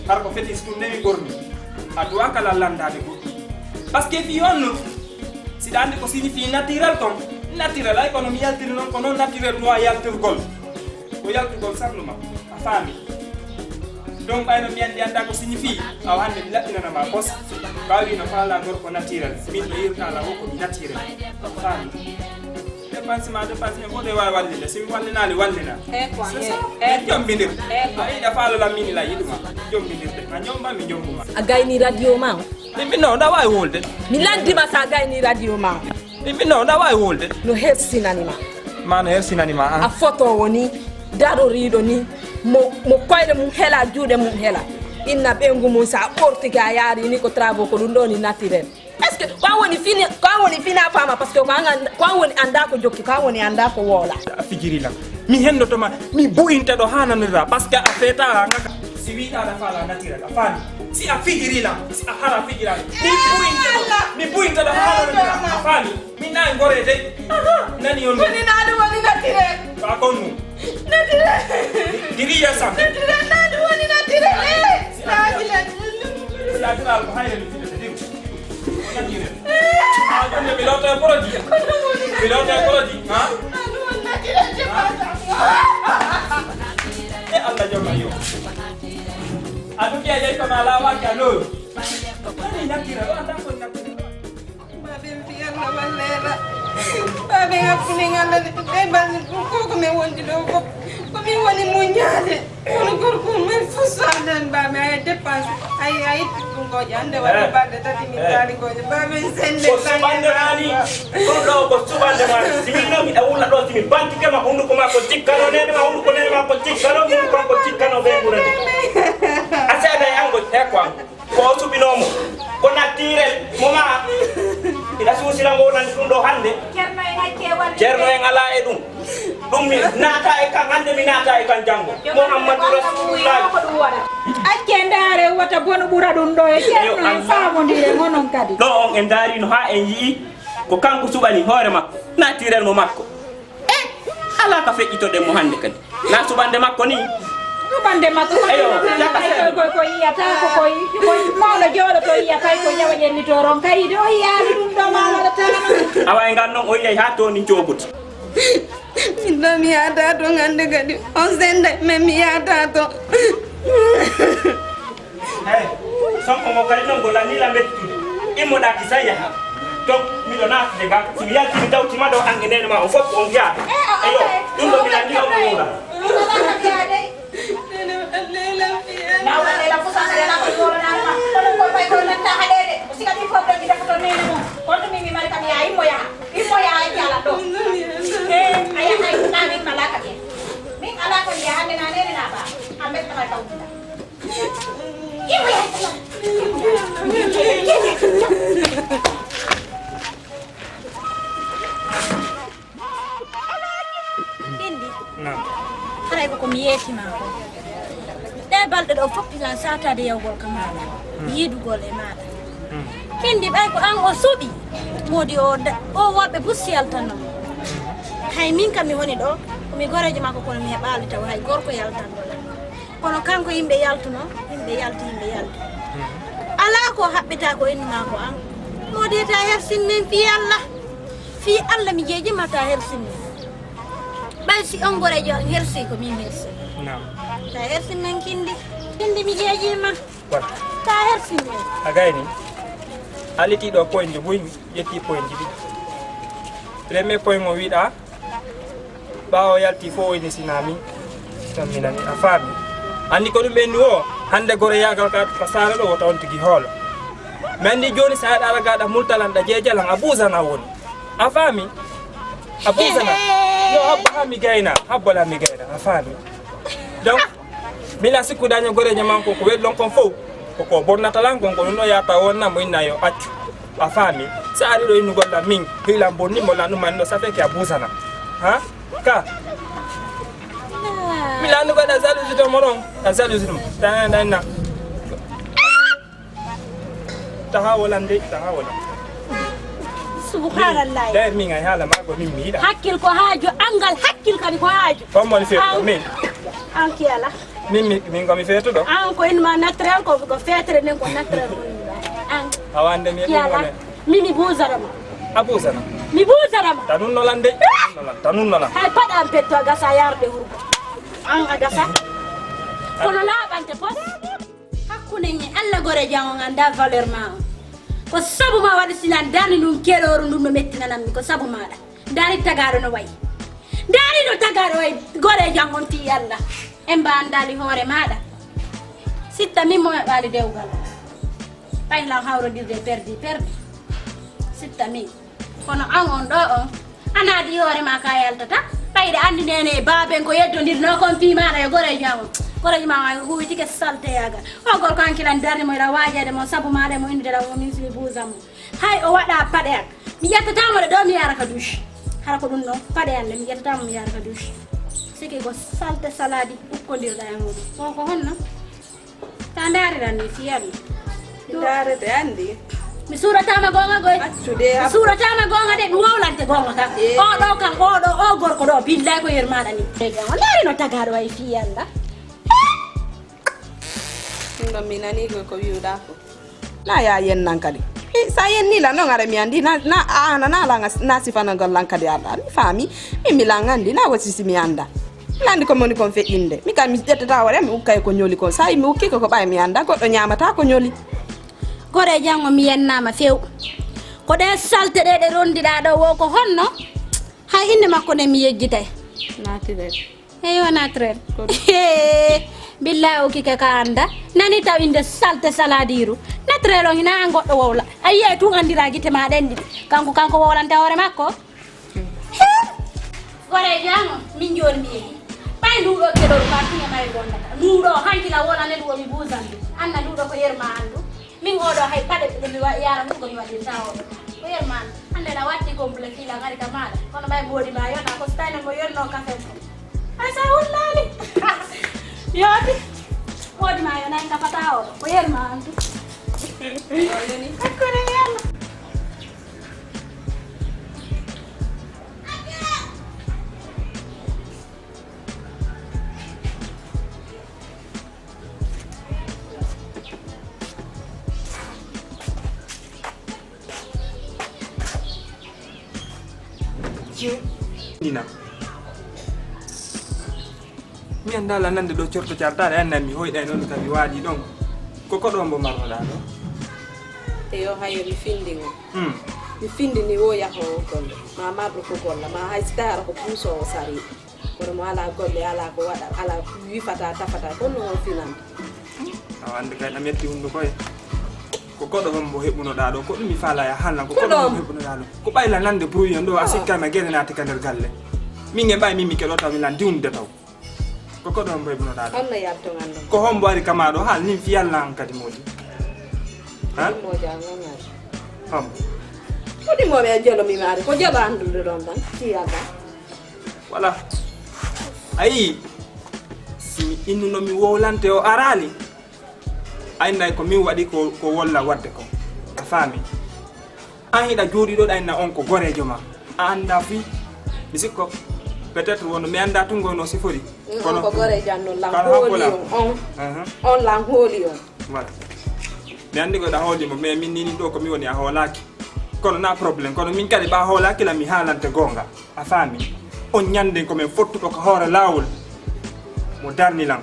Hara ko fetis ɗum ne mi ɓorni. A duwaaka lan lanndaade goɗɗum. Parce que fii on non, si ɗa anndi ko signifie naturel kon, naturel, ay kono mi yaltiri non, ko non naturel ɗum a yaltirgol. Ko yaltugol sarnuma, a faami. Donc, ɓayno mi anndi anndaa ko signifie, awa hannde mi laɓɓinana ma pos. Ɓaawi no faalaa gorko naturel, min no yirtaa la woo ko mi naturel. A faami. Dépense ma, dépense en fof ɗe waawi wallinde. Si mi wallinaali, wallina. Eh, quoi, c'est ça. Eh, eh. Min jombindir. Eh, quoi. A yiɗa faalo lam min la yiɗuma. Jombindirde. A jomba, mi jombuma. A gayni radio ma o? Min, min, non, ɗa waawi wolde. Mi landima sa gayni radio ma o. Min no, na waawi wulde. No hersinani ma. Ma no hersinani ma, ah. A foto woni daroriiɗo ni, mo, mo koyɗe mum hela, juuɗe mum hela. Inna ɓeyngu mum, sa ɓortike a yaari ni ko travaux, ko ɗum ɗo ni naturel. Est-ce que ko an woni fini, ko an woni fina faama, parce que ko an an-, ko an woni annda ko jokki, ko an woni annda ko woola. A fijiri lan. Mi hendoto ma, mi bu'inte ɗo haa nanira, parce que a feeta a ngaka. Si wi'ɗa aɗa faala naturel, a faami. Si a fijiri lan, si a hara fijira. Mi bu'inte ɗo, mi bu'inte ɗo haa nanira, a faami. Min na e ngoree dey. Aha. Nani on? Koni na ɗum woni naturel. Ba kon nu. Naturel. Diri ya sam. Naturel na ɗum woni naturel. Eh, naturel. Si a dira ko hayre mi fide diri. Naturel. Ah, kon mi loto e produit. Mi loto e produit, ha? Na ɗum woni naturel, je pasa. E Allah jom ayo. A ɗum ya jey ko na lawa ka lo. Nani naturel, wa ta ko naturel. Baaben fii Alla walleeɗa. Baaben hakkunen Alla de, ɓe balɗe ɗum ko ko min wondi ɗo fof. Ko min woni muññaade. Kono gorko on men fof so aldan baaben ay dépense. Ay, ay, ɗum gooƴe hannde waɗi balɗe tati min taali gooƴe. Baaben sende ko suɓande maani. Ɗum ɗo ko suɓande maani. Si min no miɗa wulla ɗo, si mi bantike ma hunduko ma ko jikkano nene ma, hunduko nene ma ko jikkano, hunduko ma ko jikkano ɓe ngurani. A seeday an ko e ko an. Ko o suɓinoo mo. Ko nattiire mo maa. Ina suusira ngo wonani ɗum ɗo hannde. Ceerno en accee wallude. Ceerno en alaa e ɗum. Ɗum mi naata e kan hannde, mi naata e kan janngo. Muhammadu Rasulullahi. Accee ndaare wota bono ɓura ɗum ɗo e Ceerno en faamondire ngonon kadi. Ɗo on en ndaarino haa en yi'i ko kanko suɓani hoore makko. Nattiirel mo makko. E, alaa ka feƴƴitoɗen mo hannde kadi. Na suɓande makko ni. Suɓande makko ko. Eyo, jaka koy, koy, koy, koy yiyata ko koy, koy mawɗo jooɗoto yiyata ko ƴawa ƴellitoron kay ɗo yiyaali ɗum ɗo mawɗo taama. Awa e ngan non o yiyay haa to ni cooboti. Min ɗo mi yaata ton hannde kadi. On sende, men mi yaata ton. Hey, sonko mo kadi non ko lannii la mbettude. Immoɗaa ki sa yaha. Donc, miɗo naatude ga, si mi yalti mi tawti ma ɗo, an e neene ma, on fof ko on fiyaa. Eyo, ɗum ɗo mi lannii on mo wowla. Na waɗe la fusa kare la ko wowla na ma. Kono ko fay ko natta haɗeede. O sika ɗi fof ɗo mi defoto neene mum. Kono to min mi mari kam yaa immo yaha. Immo yaha e jala ɗo. Eh, a yahay na min malaka ke. Min alaa ko mbiya hannde na neene na ba. A mbetta ma tawti. Ɓinndi. Naam. Haray ko ko mi yeetii ma ko. Ɗee balɗe ɗo fof pilan saataade yawgol ka maaɗa. Hmm. Yiidugol e maaɗa. Hmm. Ɓinndi ɓay ko an o suɓi. Moodi o da-, o worɓe bus yaltanno. Hmm. Hay min kam mi woni ɗo, ko mi goreejo makko kono mi heɓaali taw hay gorko yaltanno. Kono kanko yimɓe yaltuno, yimɓe yalti, yimɓe yalti. Mhm. Alaa ko haɓɓitaa ko innu maa ko an. Moodi ta hersin min fii Alla. Fii Alla mi jeeji ma ta hersin min. Ɓay si on goreejo an hersi ko min hersi. Naam. Ta hersin min kindi. Kindi mi jeeji ma. Wala. Ta hersin min. A gayni. A liti ɗo point buy mi ƴetti point ɗiɗi. Premier point mo wiɗa. Ɓaawo yalti fof woni sina min. Tan mi nani, a faami. Anndi ko ɗum ɓenni o, hannde goroyaagal ka, ka saare ɗo, wota on tigi hoolo. Mi anndi jooni, so a ɗara gaɗa multalan, ɗa jeejalan, a buusanan woni. A faami? A buusanan. Yo habbo haa mi gayna, habbo lan mi gayna, a faami? Donc, Mila sikku daño goreejo man ko, ko weddon kon fow, ko ko bonnata lan kon, ko ɗum ɗo yaata wonna mo inna yo accu. A faami? Sa ari ɗo innugol lan min, hilan bonni mo lan ɗum man ɗo, ça fait que a buusana. Ha? Ka? Mila annugol ɗa jalousie to mo ɗon, ɗa jalousie ɗum. Tan, tan, tan. Taha wolan de, taha wolan. Subhanallah. D'ailleurs, min ay haala maa ko min mi yiɗa. Hakkil ko haaju, angal hakkil kadi ko haaju. Ko mo feeto, an, min. An ki ala. Min, mi, min ko mi feetuɗo. An ko inma naturel, ko, ko feetere nden ko naturel ko inma. An. Awa ande mi ki ala. Min mi buusara ma. A buusana? Mi buusara ma. Tanun nolan de. Tanun nolan. Tanun nolan. Hay paɗa an petto a gasa yarde hurgo. An a gasa. Kono laaɓante pos. Hakkunde en e Alla, goreejo an on anndaa valeur maa on. Ko sabu maa waɗi si nan darni ndun keɗooru ndun no mettinanammi, ko sabu maaɗa. Ndaari tagaaɗo no wayi. Ndaari no tagaaɗo wayi, goreejo an on fii Alla. En ba anndaali hoore maaɗa. Sitta min mo heɓaali dewgal. Ɓay lan hawrodirde perdi, perdi. Sitta min. Kono an on ɗoo on, a naati hoore maa ka yaltata. Ɓay hiɗa anndi neene e baaben ko yeddondirnoo kon fii maaɗa e goreejo an on. Goreejo maa on huwitike salteyaagal. O gorko hankilani darni mo hiɗa waajeede mo sabu maaɗa e mo inndude lan o min simi buusa mo. Hay o waɗa paɗe an. Mi ƴettataa mo ɗe ɗoo mi yaara ka duusi. Hara ko ɗun ɗon paɗe an ɗe mi ƴettataa mo mi yaara ka duusi. Siki ko salte salaadi ukkondirɗa e muuɗum. Ko ko honno? Ta ndaariran ni fii Alla. Mi ndaarete anndi. Mi suurataa ma goonga goy. Accude. Mi suurataa ma goonga de, mi wowlante goonga kan. Ee. Oo ɗoo kan, oo ɗoo, oo gorko ɗoo, billaay ko yermaaɗa ni. Ee, on ndaari no tagaaɗo way fii Alla. Ɗun ɗon mi nanii ko, ko wi'uɗaa ko. Na ya yennan kadi. Eh, sa yenni la non ara mi anndi, na, na, a, na, na la nga, na sifana ngal lan kadi Alla. Mi faami. Min mi lan anndi, na wasi si mi annda. Lanndi ko moni kon feƴƴinde. Mi ka mi ƴettata hoore, mi ukkay ko ñoli kon. Sa mi ukki ko, ko ɓay mi annda, goɗɗo ñaamata ko ñoli. Goreejo an on mi yennaama few. Ko ɗee salte ɗee ɗe rondiɗaa ɗoo wo ko honno? Hay innde makko nden mi yejjitay. Natirel. Hey, wa natirel. Ko ɗum. Billahi o kike ka annda. Nani taw innde salte salaadiiru. Natirel on hina an goɗɗo wowla. A yi'ay tun anndira gite maa ɗen ɗiɗi. Kanko, kanko wowlante hoore makko. Goreejo an on, min jooni mi yehi. Ɓay nduuɗo keɗoru ka tun e may gondata. Nduuɗo hankila wona ne ɗum o mi buusan ɗum. Anna nduuɗo ko yerma an ɗum. Min oo ɗoo hay paɗe ɗum mi wa-, yaara ɗum ko mi waɗirta oo ɗoo. Ko yerma an. Hannde na watti complet fii lan ari ka maaɗa. Kono ɓay moodi maa yona ko si tawno mo yonnoo kafen ko. Hay sa hullaali. Yooti. Moodi maa yona en ka fata oo ɗoo. Ko yerma an ɗum. Hakkunde yalla. Nina. Mi anndaa la nande ɗo corto cartaɗe, anna mi hoyɗay noon ka mi waali ɗon. Ko koɗo mbo marnoɗaa ɗo? Te yo hayo mi findi ngo. Hmm. Mi findi ni wo yaho o golle. Ma marɗo ko golla, ma hay si tawara ko puusoowo sari. Kono mo alaa golle, alaa ko waɗa, alaa wifata, tafata, kono no on finanta. Awa, annde kay, ɗam yetti hunduko e. Ko koɗo hombo heɓunoɗaa ɗo? Ko ɗum mi faala ya haalna, ko koɗo hombo heɓunoɗaa ɗo? Ko ɓayla nande bruit on ɗo, a sikkana gere naati ka nder galle. Min e ɓay min mi keɗo taw mi lan diwnude taw. Ko koɗo hombo heɓunoɗaa ɗo? Honno yalto ngal ɗon? Ko hombo ari kama ɗo? Haal min fi Yalla an kadi moodi. Ha? Ɗimmo jango ngal. Hombo? Ko ɗimmo ɓe jolo mi maari, ko jolo anndude ɗon tan, fi Yalla. Voilà. A yii, si mi innuno mi wowlante o araali, a innay ko min waɗi ko, ko wolla waɗde ko. A faami? An hiɗa jooɗi ɗo, ɗa inna on ko goreejo ma. A annda fii, mi sikko, peut-être wono mi annda tun ngoy no sifori. Mm, kono on ko goreejo an non, lan hooli on, on. Ahan. On lan hooli on. Voilà. Mi anndi ko ɗa hooli mo, mais min ni ɗo ko mi woni a hoolaaki. Kono na problème, kono min kadi ɓa hoolaaki la mi haalante goonga. A faami? On ñande ko men fottuɗo ko hoore laawol. Mo darni lan.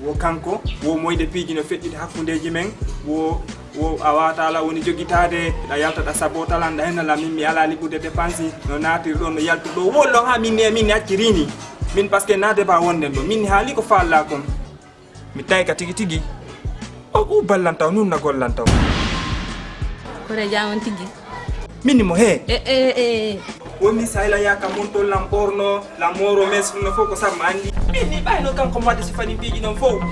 Wo kanko, wo moyde piiji no feƴƴude hakkundeeji men, wo, wo a waata la woni jogitaade, ɗa yalta ɗa sabota lan, ɗa henna la min mi alaa liɓude dépense, no naatiri ɗo, no yaltu ɗo, wollo ha min ne, min ne accirini. Min parce que naade ba wonden ɗo, min haali ko faalla kon. Mi tawi ka tigi tigi. O u ballantaw, nun na gollantaw. Kore jam on tigi. Min mo he. Eh, eh, eh. Woni sayla ya ka montol lam ɓorno, lam moro mes, ɗum no fof ko sabu ma anndi. Min ni ɓayno kanko mo wadde sifani piiji ɗon fof.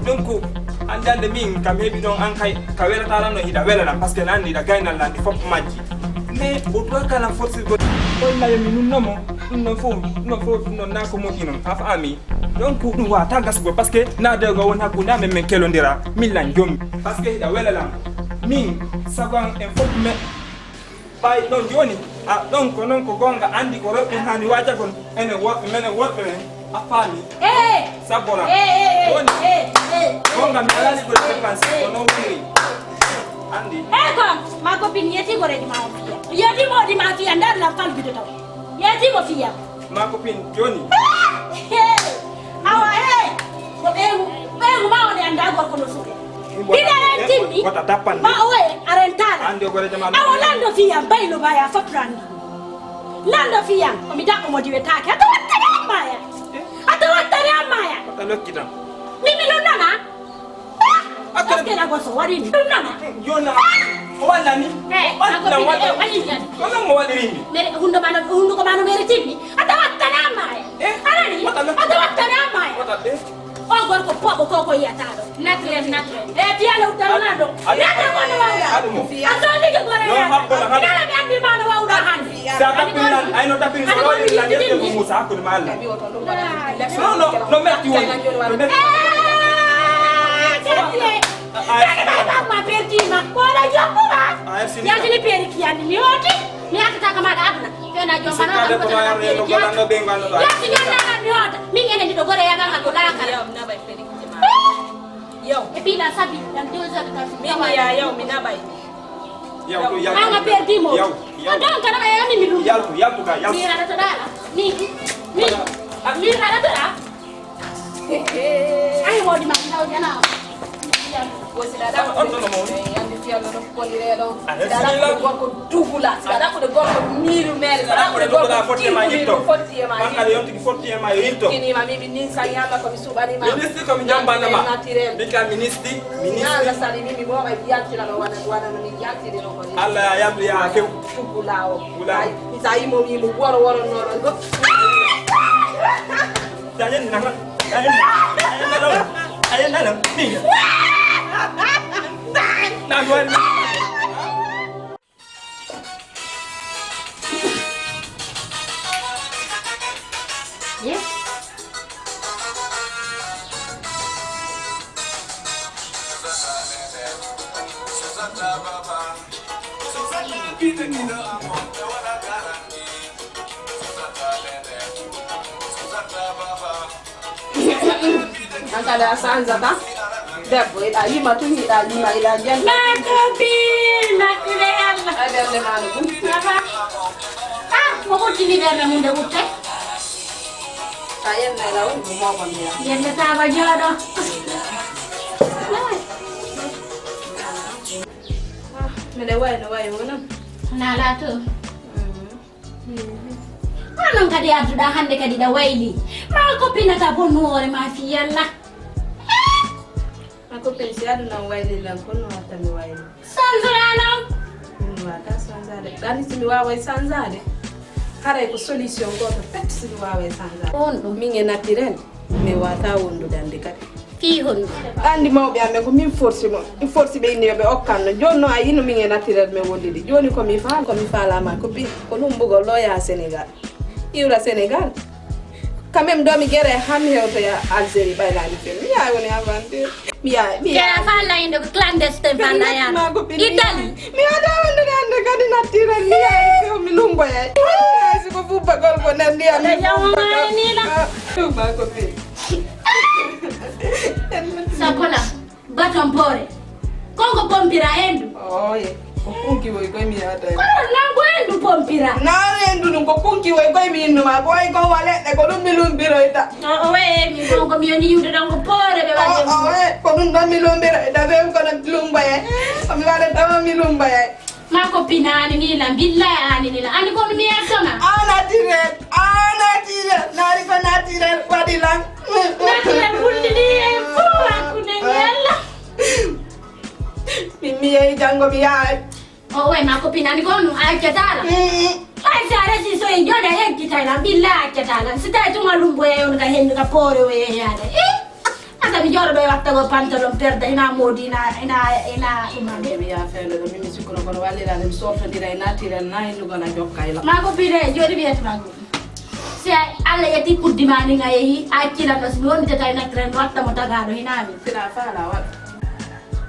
Donc, anndi hannde min kam heɓi ɗon an kay, ka welata lan no hiɗa wela lan, parce que lan anndi hiɗa gaynal lan ɗi fof majji. Mais o duwa kala force go. Koye mayo mi nunno mo, ɗum non fof, ɗum non fof, ɗum non na ko moƴƴi non. A faami? Donc, ɗum wata gasugol, parce que na dewgo woni hakkunde amen, men kelondira, min lan jommi. Parce que hiɗa wela lan. Min, sago an en fof men, ɓay ɗon jooni, a ɗon ko non ko goonga, anndi ko rewɓe haani waajagol, enen worɓe, menen worɓe men, a faami? Eh! Sabbo lan. Eh, eh, eh, woni. Eh, eh, eh, goonga, mi alaa liggol dépense, ko non woni. Anndi. Eh, ko, ma copine, yeti goreejo ma o fiya. Yeti moodi ma fiya, ndaar lan kalbido taw. Yeti mo fiya. Ma copine, jooni. Awa, eh, ko ɓeyngu, ɓeyngu ma woni anndaa gorko no suke. Bida ren timmi, wata tappan ma o e a rentaala. Anndi o gore jamaanu. Awa, lanndo fiyam, baylo baya, fotturanmi. Lanndo fiyam, ko mi daɓɓo mo diwetaake. Hata wattare an maya. Hata wattare an maya. Wata lokki tan. Min mi non nana. Ah, askena goso, waɗi mi. Non nana. Yo na. Ah! O wallani? Eh, o wallani, ako mi, wallani. Eh, o wallani. Ko non mo waɗiri mi? Mere, hundo ma no, hunduko ma no mere timmi. A tawattana ma e. Eh? Anani? Wata lo- A tawattana ma e. Wata ɓe. O gorko poɓo ko ko yiyata ɗo. Naturel, naturel. Eh, piya lo uddaro na ɗo. Adu, adu, adu mo. A so ni ke gore. No, habbo na, habbo. Ina mi andi ma no wawɗa han. Sa tapiri nan, ay no tapiri so wawɗi nan, yeste ko Musa, hakkunde ma Allah. No, no, no metti woni. No metti. Eh, Gabriel. Ay, ay, ay, ay, ma perdi ma. Wala jokku ma. Ay, si. Ya jini peri kiyani mi hoti. Mi hata taka ma da aduna. Yo na jomma no. Sikka de ko ma yarde no golanno be ngano ba. Ya si yo na mi hota. Min ene ndi do gore ya ganga ko la kala. Yow. E ɓiɗa sabi, dans deux heures de temps. Min mi ya, yow, mi naɓay. Yow, yow. An a perdi mo. Yow, yow. Ko ɗon kana ɓe yani mi ɗum. Yaltu, yaltu ka, yaltu. Mi raɗatoɗa ala. Mi, mi, mi raɗatoɗa. Ay, wodi ma, ndaw jana. Wosi la da. On ɗon mo. Yandi fiyallo no ko lire ɗo. Ala, sila. Ko gorko dugula. Sila ko gorko miiru mere. Sila ko gorko fotti e ma yitto. Fotti e ma. Man ala yonti fotti e ma yitto. Kini ma mi, mi nin sa yalla ko mi suɓani ma. Ministre ko mi jambana ma. Naturel. Mika ministre, ministre. Nala sali mi, mi mo ay yaltira no wana, wana no mi yaltiri no ko ni. Allah ya yamri ya few. Dugula o. Wula. Ay, mi sa yimo mi mo woro woro no no. Tayen na. Tayen na. Tayen na. Tayen na. Ni. Na duwan. Yes. An kadi a sanzata. Debbo, hiɗa yima tun, hiɗa yima, hiɗa jenta. Ma copine, ma copine, Yalla. Ay, ɓernde maa no ɓuri. Baba. Ah, mo ɓurtini ɓernde mum de ɓurte. Sa yennay law, mo mooma mbiya. Yennde taaba jooɗo. Ah, miɗa wayi no wayi wonam. Naalaa to. Mm. Ko non kadi adduɗaa hannde kadi ɗa wayli. Ma ko pinata bonnu hoore ma fii Yalla. Eh? Ma ko pin si aduna on wayli lan, ko no watta mi wayli? Sanzura non. Min wata sanzade. Ɗani si mi waaway sanzade. Haray ko solution gooto pet si mi waaway sanzade. On ɗum. Min e naturel, mi wata wondude hannde kadi. Fii honɗum? Anndi mawɓe amen ko min forsi mo. Mi forsi ɓe inni yo ɓe okkan no. Jooni no a yino min e naturel men wondidi. Jooni ko mi faal, ko mi faalaama ko bi. Ko ɗum mbugol ɗo yaa Sénégal. Iwra Sénégal. Quand même, ɗo mi gere han hewtoya Algérie ɓaylaani fen. Mi yaay woni aventure. Mi yaay, mi yaay. Kaya faala inde ko clandestin faala yaade. Ma ko bini. Italie. Mi yaada wondude hannde kadi naturel. Mi yaay ko mi lumboyay. Ay, si ko fubbagol ko nder ndiyam mi fubba. Ni la. Ah, ɗum ma ko bini. Sakola, baton poore. Kon ko pompira hendu. Oye, ko kunki woy koy mi yaata. Kono nan ko hendu pompira. Nan hendu ɗum ko kunki woy koy mi innu ma. Boy ko wa leɗɗe ko ɗum mi lumbiroyta. O, o, we, mi kon ko mi yoni yiwde ɗon ko poore ɓe waɗi. O, o, we, ko ɗum ɗon mi lumbiroyta. Ɓe kono lumboye. Ko mi waɗa tawa mi lumboye. Ma ko pinaani ni la, billahi ani ni la. Ani ko mi yetto ma. Ana dire, ana dire. Nari ko naturel waɗi lan. Naturel wullini en fof hakkunde Yalla. Min mi yehi janngo mi yahay. O way ma ko pinaani ko no a accata la. Mm. Ay si a resi so e jooɗi a yeggitay la. Billahi a accata la. Si tawi tuma lumboye on ka hendu ka poore o yehi yaade. Eh? Ata mi jooɗo ɗo e watta go pantalon perda, ina moodi, ina, ina, ina ɗum hannde. Mi yaha feere ɗo, min mi sikkuno kono walliraade, mi softondira e naturel, na hinnugo na jokka e la. Ma ko bire, jooɗi wiyata ma ko. Si a, Alla yetti kuddi ma ni nga yehi, a accila no, si mi wonde tawi naturel, mi watta mo tagaaɗo, hina mi. Sina faala waɗa.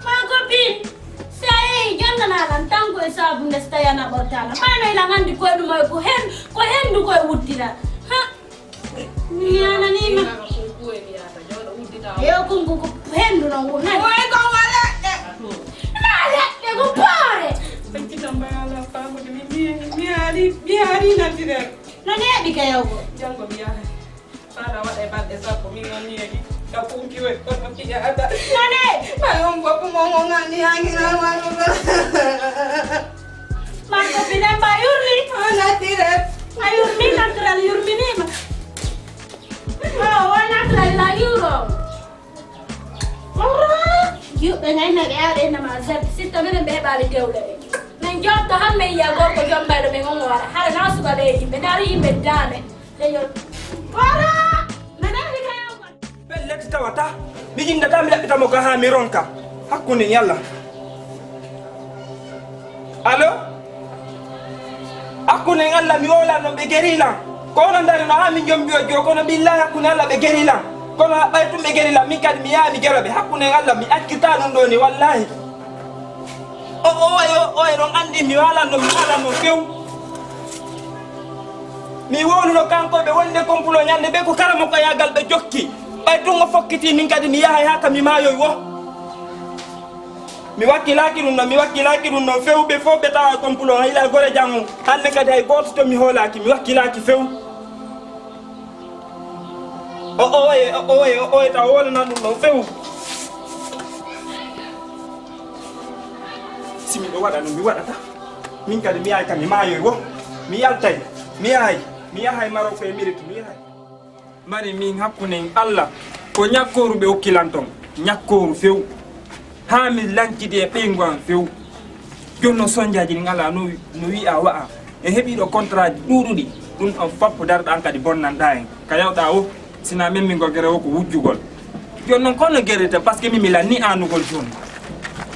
Ma ko bi, si a yehi, jonnana lan tan ko e saabu nde si tawi ana ɓortala. Ma no ina nganndi koye ɗum e ko hen, ko hendu koye wuddira. Ha? Mi yananiima. Yo kunku ko hendu non wonani. Oy, ko wa leɗɗe. Na leɗɗe ko poore. Sankita mbayala famude mi, mi, mi ari, mi ari naturel. No neeɓi ka yawgo. Janngo mi yahay. Fala waɗa e balɗe sappo, min on neeɓi. Ka kunki we, kono piya ada. No neeɓi. Ɓay on bopp moom, on nganndi yaa ngi naan waɗugo. Ma copine, mba yurmi. Au naturel. A yurmi naturel, yurminiima. Oh, au naturel la yuro. Ora, yo, Ɓe ŋaynaɓe aɗa enna ma zeb, sitta menen ɓe heɓaali dewle ɓe. Men jooɗta han men yiya gorko jombayɗo men on wara. Hara na suka ɓe yimɓe, na yimɓe dame. Ɓe yo, wara! Menen mi kayan. Pellet tawata, mi inndataa, mi ɗaɓɓita mo ka haa mi ronka. Hakkunde yalla. Allo? Hakkunde Alla, mi wowlan non ɓe gerilan. Ko onon ndari no haa min jombi o joo, kono billahi hakkunde Alla ɓe gerilan. Kono ɓay tun ɓe gerilan, min kadi mi yaha mi gera ɓe. Hakkunde Alla, mi accirtaa ɗun ɗoo ni, wallahi. O, o, o, o, oɗon anndi mi waalan non, mi waalan non few. Mi wowluno kanko ɓe wonde complot ñande ɓe ko kara mo ko yaagal ɓe jokki. Ɓay tun o fokkiti min kadi mi yahay haa ka mi maayoy wo. Mi wakkilaaki ɗun non, mi wakkilaaki ɗun non few, ɓe fow ɓe tawa complot, hay la gore jam on. Hande kadi hay gooto to mi hoolaaki, mi wakkilaaki few. O, o, oye, o, oye, o, oye, tawa wala nan ɗun non few. Si miɗo waɗa no mi waɗata, min kadi mi yahay ka mi maayoy wo. Mi yaltay, mi yahay, mi yahay Maroko e Miriki, mi yahay. Mari min hakkunden Alla, ko ñakkooru ɓe okki lan ton, ñakkooru few. Haa mi lankidi e ɓeyngu an few. Jooni non sonjaaji ɗin alaa no, no wi'a wa'a. En heɓii ɗoo kontaraaji ɗuuɗuɗi, ɗun on fop darɗa an kadi bonnanɗaa en. Ka yawɗaa wo, si na men min ko gere wo ko wujjugol. Jooni non ko no gerete, parce que min mi lanni aanugol jooni.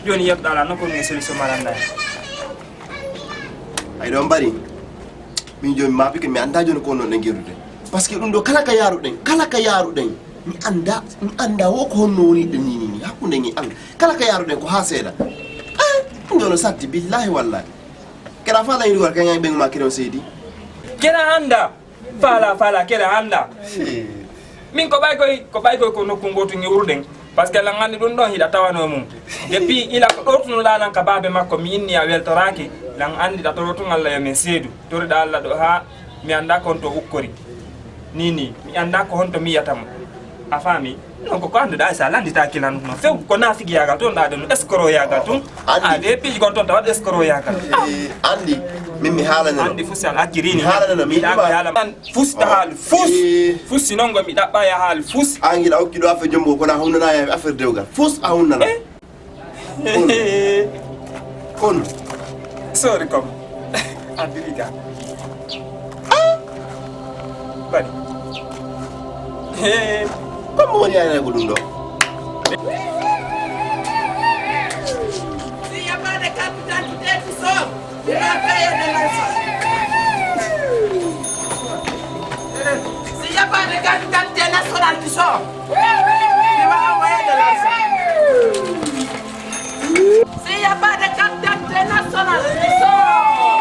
Jooni yewɗaa alaa non ko no solution maranɗaa en. Ay ɗon bari. Min jooni mi maapike, mi anndaa jooni ko non ɗen gerdude. Parce que ɗun ɗoo kala ka yaaruɗen, kala ka yaaruɗen, mi anndaa, mi anndaa wo ko honno woni ɗen ni, ni, ni, hakkunde ngi Alla. Kala ka yaaruɗen ko haa seeɗa. Eh, ɗun ɗoo no satti, billahi wallahi. Kera faala yiɗugol kaŋŋe ɓen ma kiron seydi. Kera anndaa. Faala, faala, kere anndaa. Min ko ɓay koy, ko ɓay koy ko nokku ngootu ngiwruɗen. Parce que lan anndi ɗun ɗon hiɗa tawanoo mun. Depuis ila ko ɗowtunoɗaa lan ka baabe makko, mi inni a weltoraaki. Lan anndi ɗa toro tun Alla yo men seedu. Toriɗaa Alla ɗoo haa mi anndaa ko honto ukkori. Nii, nii, mi anndaa ko honto mi yi'ata mo. A faami? Non, ko, ko annduɗaa, si a lannditaaki lan no few, ko naafigiyaagal ton ɗaa ɗon, escroyaagal ton. Anndi. A de piiji gon ton tawat escroyaagal. Eh, anndi, min mi haalanano. Anndi fus si an acciri ni. Mi haalanano, mi ɗaɓɓa haala man. Fus ta haal, fus. Eh. Fus si non go mi ɗaɓɓa ya haal, fus. An gila okki ɗoo affaire jombo, kono a hunnana ya affaire dewgal. Fus a hunnana. Eh. Kono. Kono. Sorry, kom. Andiriga. Ah! Bari. Hey. Comme on y a un boulot. S'il n'y a pas de carte d'identité, tu sors. Tu vas payer de l'argent. S'il n'y a pas de carte d'identité nationale, tu sors. Tu vas envoyer de l'argent. S'il n'y a pas de carte d'identité nationale, tu sors.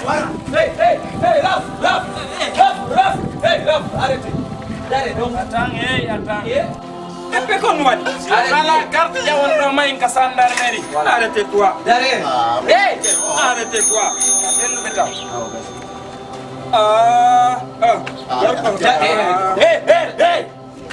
Voilà. Hey, hey, hey, Ralph, Ralph, Ralph, Ralph, hey, Ralph, arrêtez. Arrêtez donc. Attends, hey, attends. Eh? Eppe ko no waɗi? Arrêtez. Kala carte jaune ɗo mayin ka gendarmerie. Voilà. Arrêtez-toi. Arrêtez. Hey! Arrêtez-toi. Ɓennuɓe taw. Ah, ah. Ah, gorko. Ja-, eh, hey, hey, hey!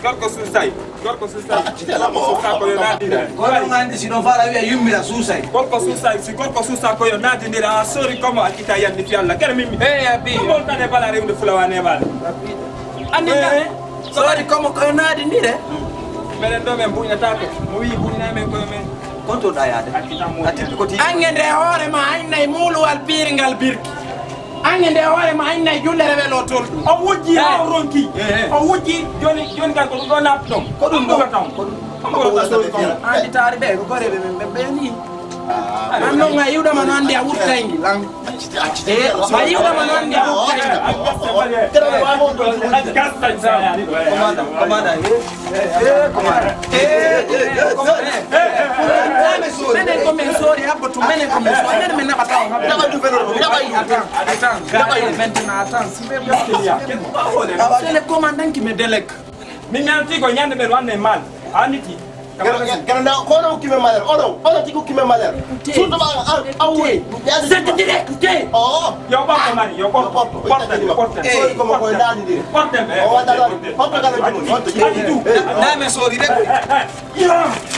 Gorko suusay. Gorko suusay. Ah, accitela mo. Suusa ko yo naatindira. Kono on anndi si ɗon faala wi'a yummira suusay. Gorko suusay, si gorko suusa ko yo naatindira, a sori komo a kita yandi fi Allah. Kere mimmi. Eh, ya bi. Ɗum on tane bala rewde fulawa neɓaade. Anndi na. Eh. Sori komo ko yo naatindire. Menen ɗo men buñataako. Mo wi'i buñana men koye men. Konto ɗa yaade. A tippi ko ti. Ange nde hoore ma a innay muuluwal piiringal birki. Ange nde hoore ma a innay jullere welo tol. O wujji haa o ronki. Eh, eh. O wujji, joni, joni kay ko ɗum ɗo naattu ɗon. Ko ɗum ɗo. Ko ɗum ɗo. Ko ɗum ɗo. Anndi taari ɓe, ko koreeɓe men ɓe, ɓe ni. Ah, an non a yiwɗama no anndi a wurtay ngi, lan. Eh, a yiwɗama no anndi a wurtay ngi. Commandant, commandant, eh. Eh, commandant. Eh, eh, commandant. Eh, eh, eh, eh. Menen ko men sori, habbo tun, menen ko men sori, menen men naɓata on, habbo. Naɓa du fenor, naɓa yu. Attends, attends, attends, maintenant, attends, si ɓe, si ɓe. C'est le commandant qui me délègue. Min mi anndi ko ñande ɓe wanne mal. A anndi ti. Gana, gana, gana, ko onon hokki men malere, onon, onon tigi hokki men malere. Surtout ma, an, an woni. C'est direct. Oh. Yo ɓorto mari, yo ɓorto. Yo ɓorto. Ɓorten, ɓorten. Eh, ko mo ko ndaandi. Ɓorten ɓe. O waɗa ɗon. Hoto gana jumon, hoto jumon. Anndi du. Eh. Naa men sori ɓe koy.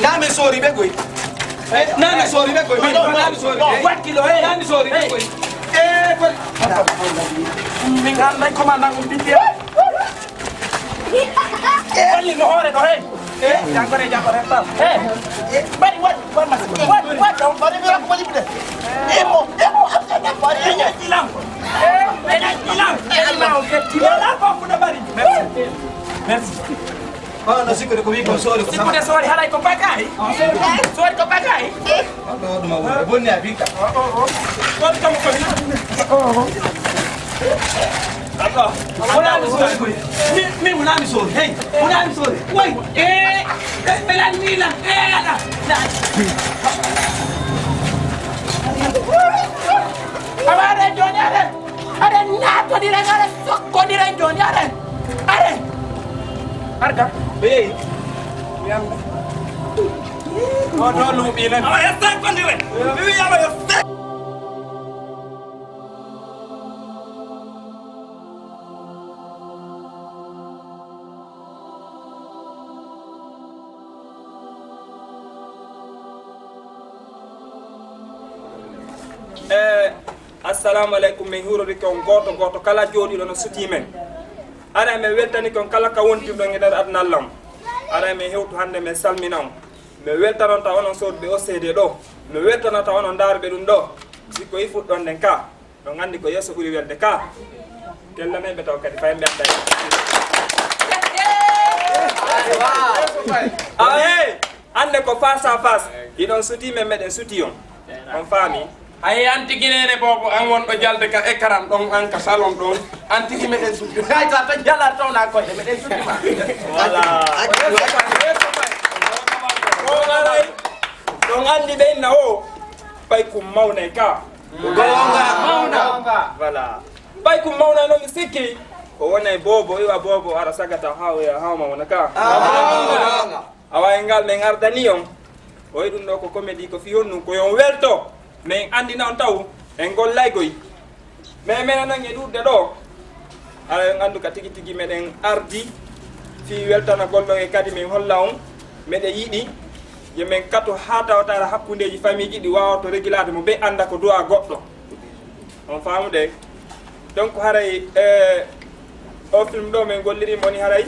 Naa men sori ɓe koy. Eh, naa men sori ɓe koy. Naa men sori ɓe. Wakkilo, eh. Naa men sori ɓe koy. Eh, koy. Min anndi commandant on bitti. Walli no hoore ɗo, hey! Eh, jangore, jangore, pa. Eh, bari, wat, wat, mas, wat, wat, donc, bari, bari, bari, bari. Eh, mo, eh, mo, eh, mo, eh, mo, ilang. Eh, eh, ilang. Eh, ilang, ok. Ilang, pa, kuna bari. Merci. Merci. Oh, no, sikkude ko wi kon soori ko. Sikkude soori, haray ko bakay. Soori ko bakay. Ɗo ɗum a woni. Bonni a bika. Soori kam ko. D'accord. Wona mi soori koy. Mi, mi wona mi soori. Hey, wona mi soori. Way. Eh, eh, ɓe lanni lan. Eh, ala. Awa, are, joni, are. Are, naatodiren, are, sokkondiren, joni, are. Are. Arga. Ɓe yehi. Yalla. O ɗo luuɓi lan. Awa, yastan kondiren. Mi wi, awa, yastan. Eh, assalamu aleykum, min huurodike on gooto gooto kala jooɗiiɗo no sutii men. Aray, min weltanike on kala ka wontirɗon e nder aduna Alla on. Aray, min hewtu hannde, min salmina on. Mi weltanonta onon sooduɓe O C D ɗo. Mi weltanonta onon ndaaruɓe ɗum ɗo. Si ko i fuɗɗon nden ka, on anndi ko yeeso ɓuri welde ka. Kellanayɓe taw kadi fay ɓe annday. Awa, hey! Hannde ko face à face. Hiɗon sutii men, meɗen sutii on. On faami? Ay, an tigi neene boobo, an wonɗo jalde ka écran ɗon, an ka salon ɗon. An tigi meɗen suti. Hay sa to jala to na ko meɗen suti ma. Voilà. Ɗon aray, ɗon anndi ɓe inna o, paykum mawnay ka. Goonga. Mawnaa. Voilà. Paykum mawnay non mi sikki. Ko wonay boobo, iwa boobo, ara sagata haawoya haawma wona ka. Goonga. Awa, e ngal men ardani on, o e ɗum ɗo ko comédie, ko fii honɗum? Ko yo on welto, men anndina on taw en gollay koy. Men, men non e ɗuuɗde ɗo, aray on anndu ka tigi tigi meɗen ardi fii weltanagol ɗon, e kadi men holla on meɗen yiɗi yo men kato haa tawata hakkundeeji famiiji ɗi waawoto regulaade mo ɓe annda ko du'a goɗɗo. On faamude? Donc, haray, eh, o film ɗo men golliri mo ni haray.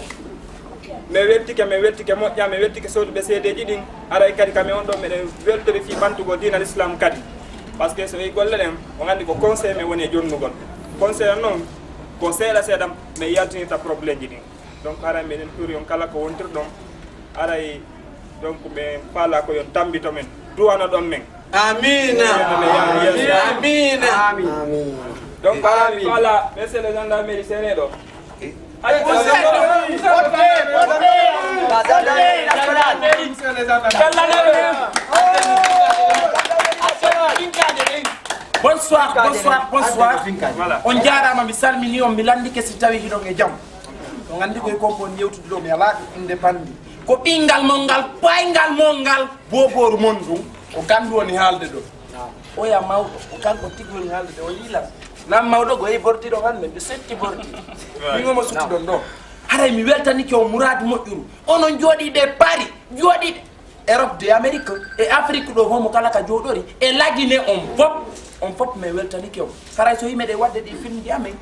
Men weltike, men weltike moƴƴa, men weltike sooduɓe seedeeji ɗin. Haray kadi ka men on ɗo meɗen weltori fii ɓantugol diina l'islam kadi. Parce que so e golle ɗen, on anndi ko conseil men woni e jonnugol. Conseil on non, ko seeɗa seeɗa men yaltinirta problème ji ɗin. Donc, haray meɗen turi on kala ko wontirɗon. Haray, donc, ɓe faala ko yo on tambito men, duwano ɗon men. Amiina. Amiina. Amiina. Amiina. Donc, haray mi faala, monsieur le gendarmerie, sene ɗo. Ay, Bonsoir, bonsoir, bonsoir. Voilà. On jaaraama, mi salmini on, mi lanndike si tawi hiɗon e jam. On anndi ko e kon ko on yewtude ɗo, mi alaa ko innde banndi. Ko ɓinngal mon ngal, payngal mon ngal, boobooru mon ndun, ko gandu woni haalde ɗo. Oya mawɗo, ko kanko tigi woni haalde ɗo, o yiilan. Nan mawɗo ko yehi borti ɗo hannde, ɓe setti borti. Min omo sukki ɗon ɗo. Haray mi weltanike on muraadu moƴƴuru. Onon jooɗiiɓe Paris, jooɗiiɓe Europe de Amérique e Afrique ɗo, homo kala ka jooɗori, e Lagine on fop, on fop men weltanike on. Haray so yimɓe ɗe waɗde ɗi filmji amen,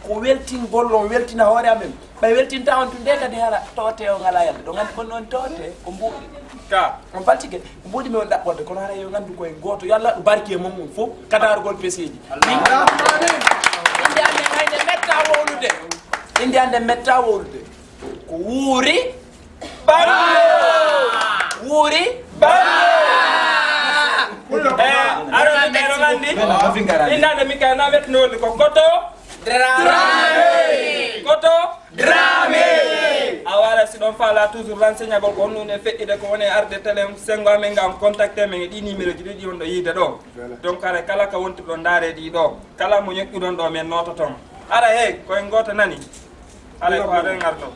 ko weltingol on weltina hoore amen. Ɓay weltinta on tun de kadi hara toote on alaa yalde. Ɗo nganndi kon non toote, ko mbuuɗi. Ka. On faltike, ko mbuuɗi mi on ɗaɓɓorde, kono haray yo ngandu ko en gooto. Yo Alla waɗu barki e mon on fof, ka daarugol peseeji. Min, innde an nden hayde metta wowlude. Innde an nden metta wowlude. Ko wuuri Balla! Wuuri Balla! Eh, aɗa andi, aɗa andi? Innde an nden min kay na wettinowolde ko Koto Dramé! Koto Dramé! A wara si ɗon faala toujours renseignement ko honɗun e feƴƴude ko woni e arde télé, senngo amen nga on contacte men e ɗi numéro ji ɗiɗi on ɗo yiide ɗo. Donc, haray kala ka wontirɗon ndaare ɗi ɗo. Kala mo ñoƴƴuɗon ɗo men noototon. Haray hey, ko en gooto nani? Haray ko haɗen arno.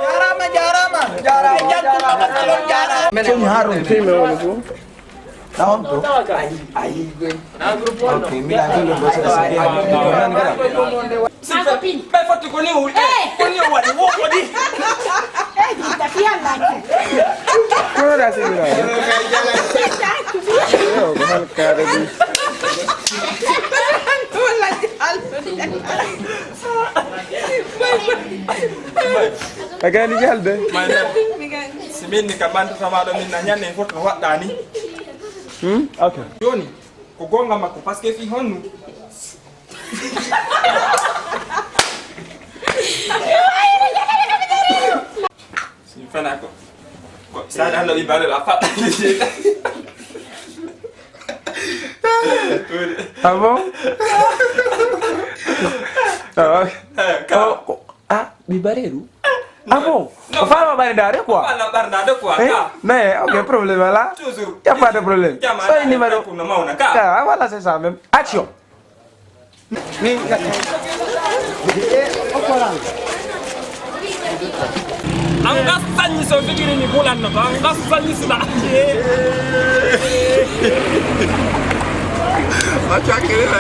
Jaaraama, jaaraama. Jaaraama, jaaraama. Jaaraama. Soñi haa ronki. Filme woni fof. Ɗawon to? Ayi, ayi, gwen. Ok, mbiɗa anndi ɗum ɗo seeɗa seeɗa. Nani kala? Si ɓe, ɓe fotti ko ni o, eh, ko ni o waɗi, wo waɗi. Eh, di tafiya laki. Kono da si mira. Yo, ko hal kaare ɗum. Wala di hal. A gani jalde? Mayre. Si min ni ka ɓantata ma ɗo, min na ñande foto no waɗɗa ni. Hmm? Ok. Joni, ko gonga makko, parce que fi honnu? Si mi fena ko. Ko, sa ɗan ɗo i bare la fa. Ah bon? Ah, ok. Eh, ka- Oh, oh, ah, mi bareru? Ah bon? Non. Ko fala ma ɓarndaade quoi? Fala ɓarndaade quoi, eh? Ka. Mais, ok, problème là. Toujours. Y a pas de problème. Jama, soy na, numéro. Ka, na mauna, ka. Ka, ah, voilà, c'est ça même. Action. An ka sanyi so figiri ni bulan no, an ka sanyi sila. Acha kelele.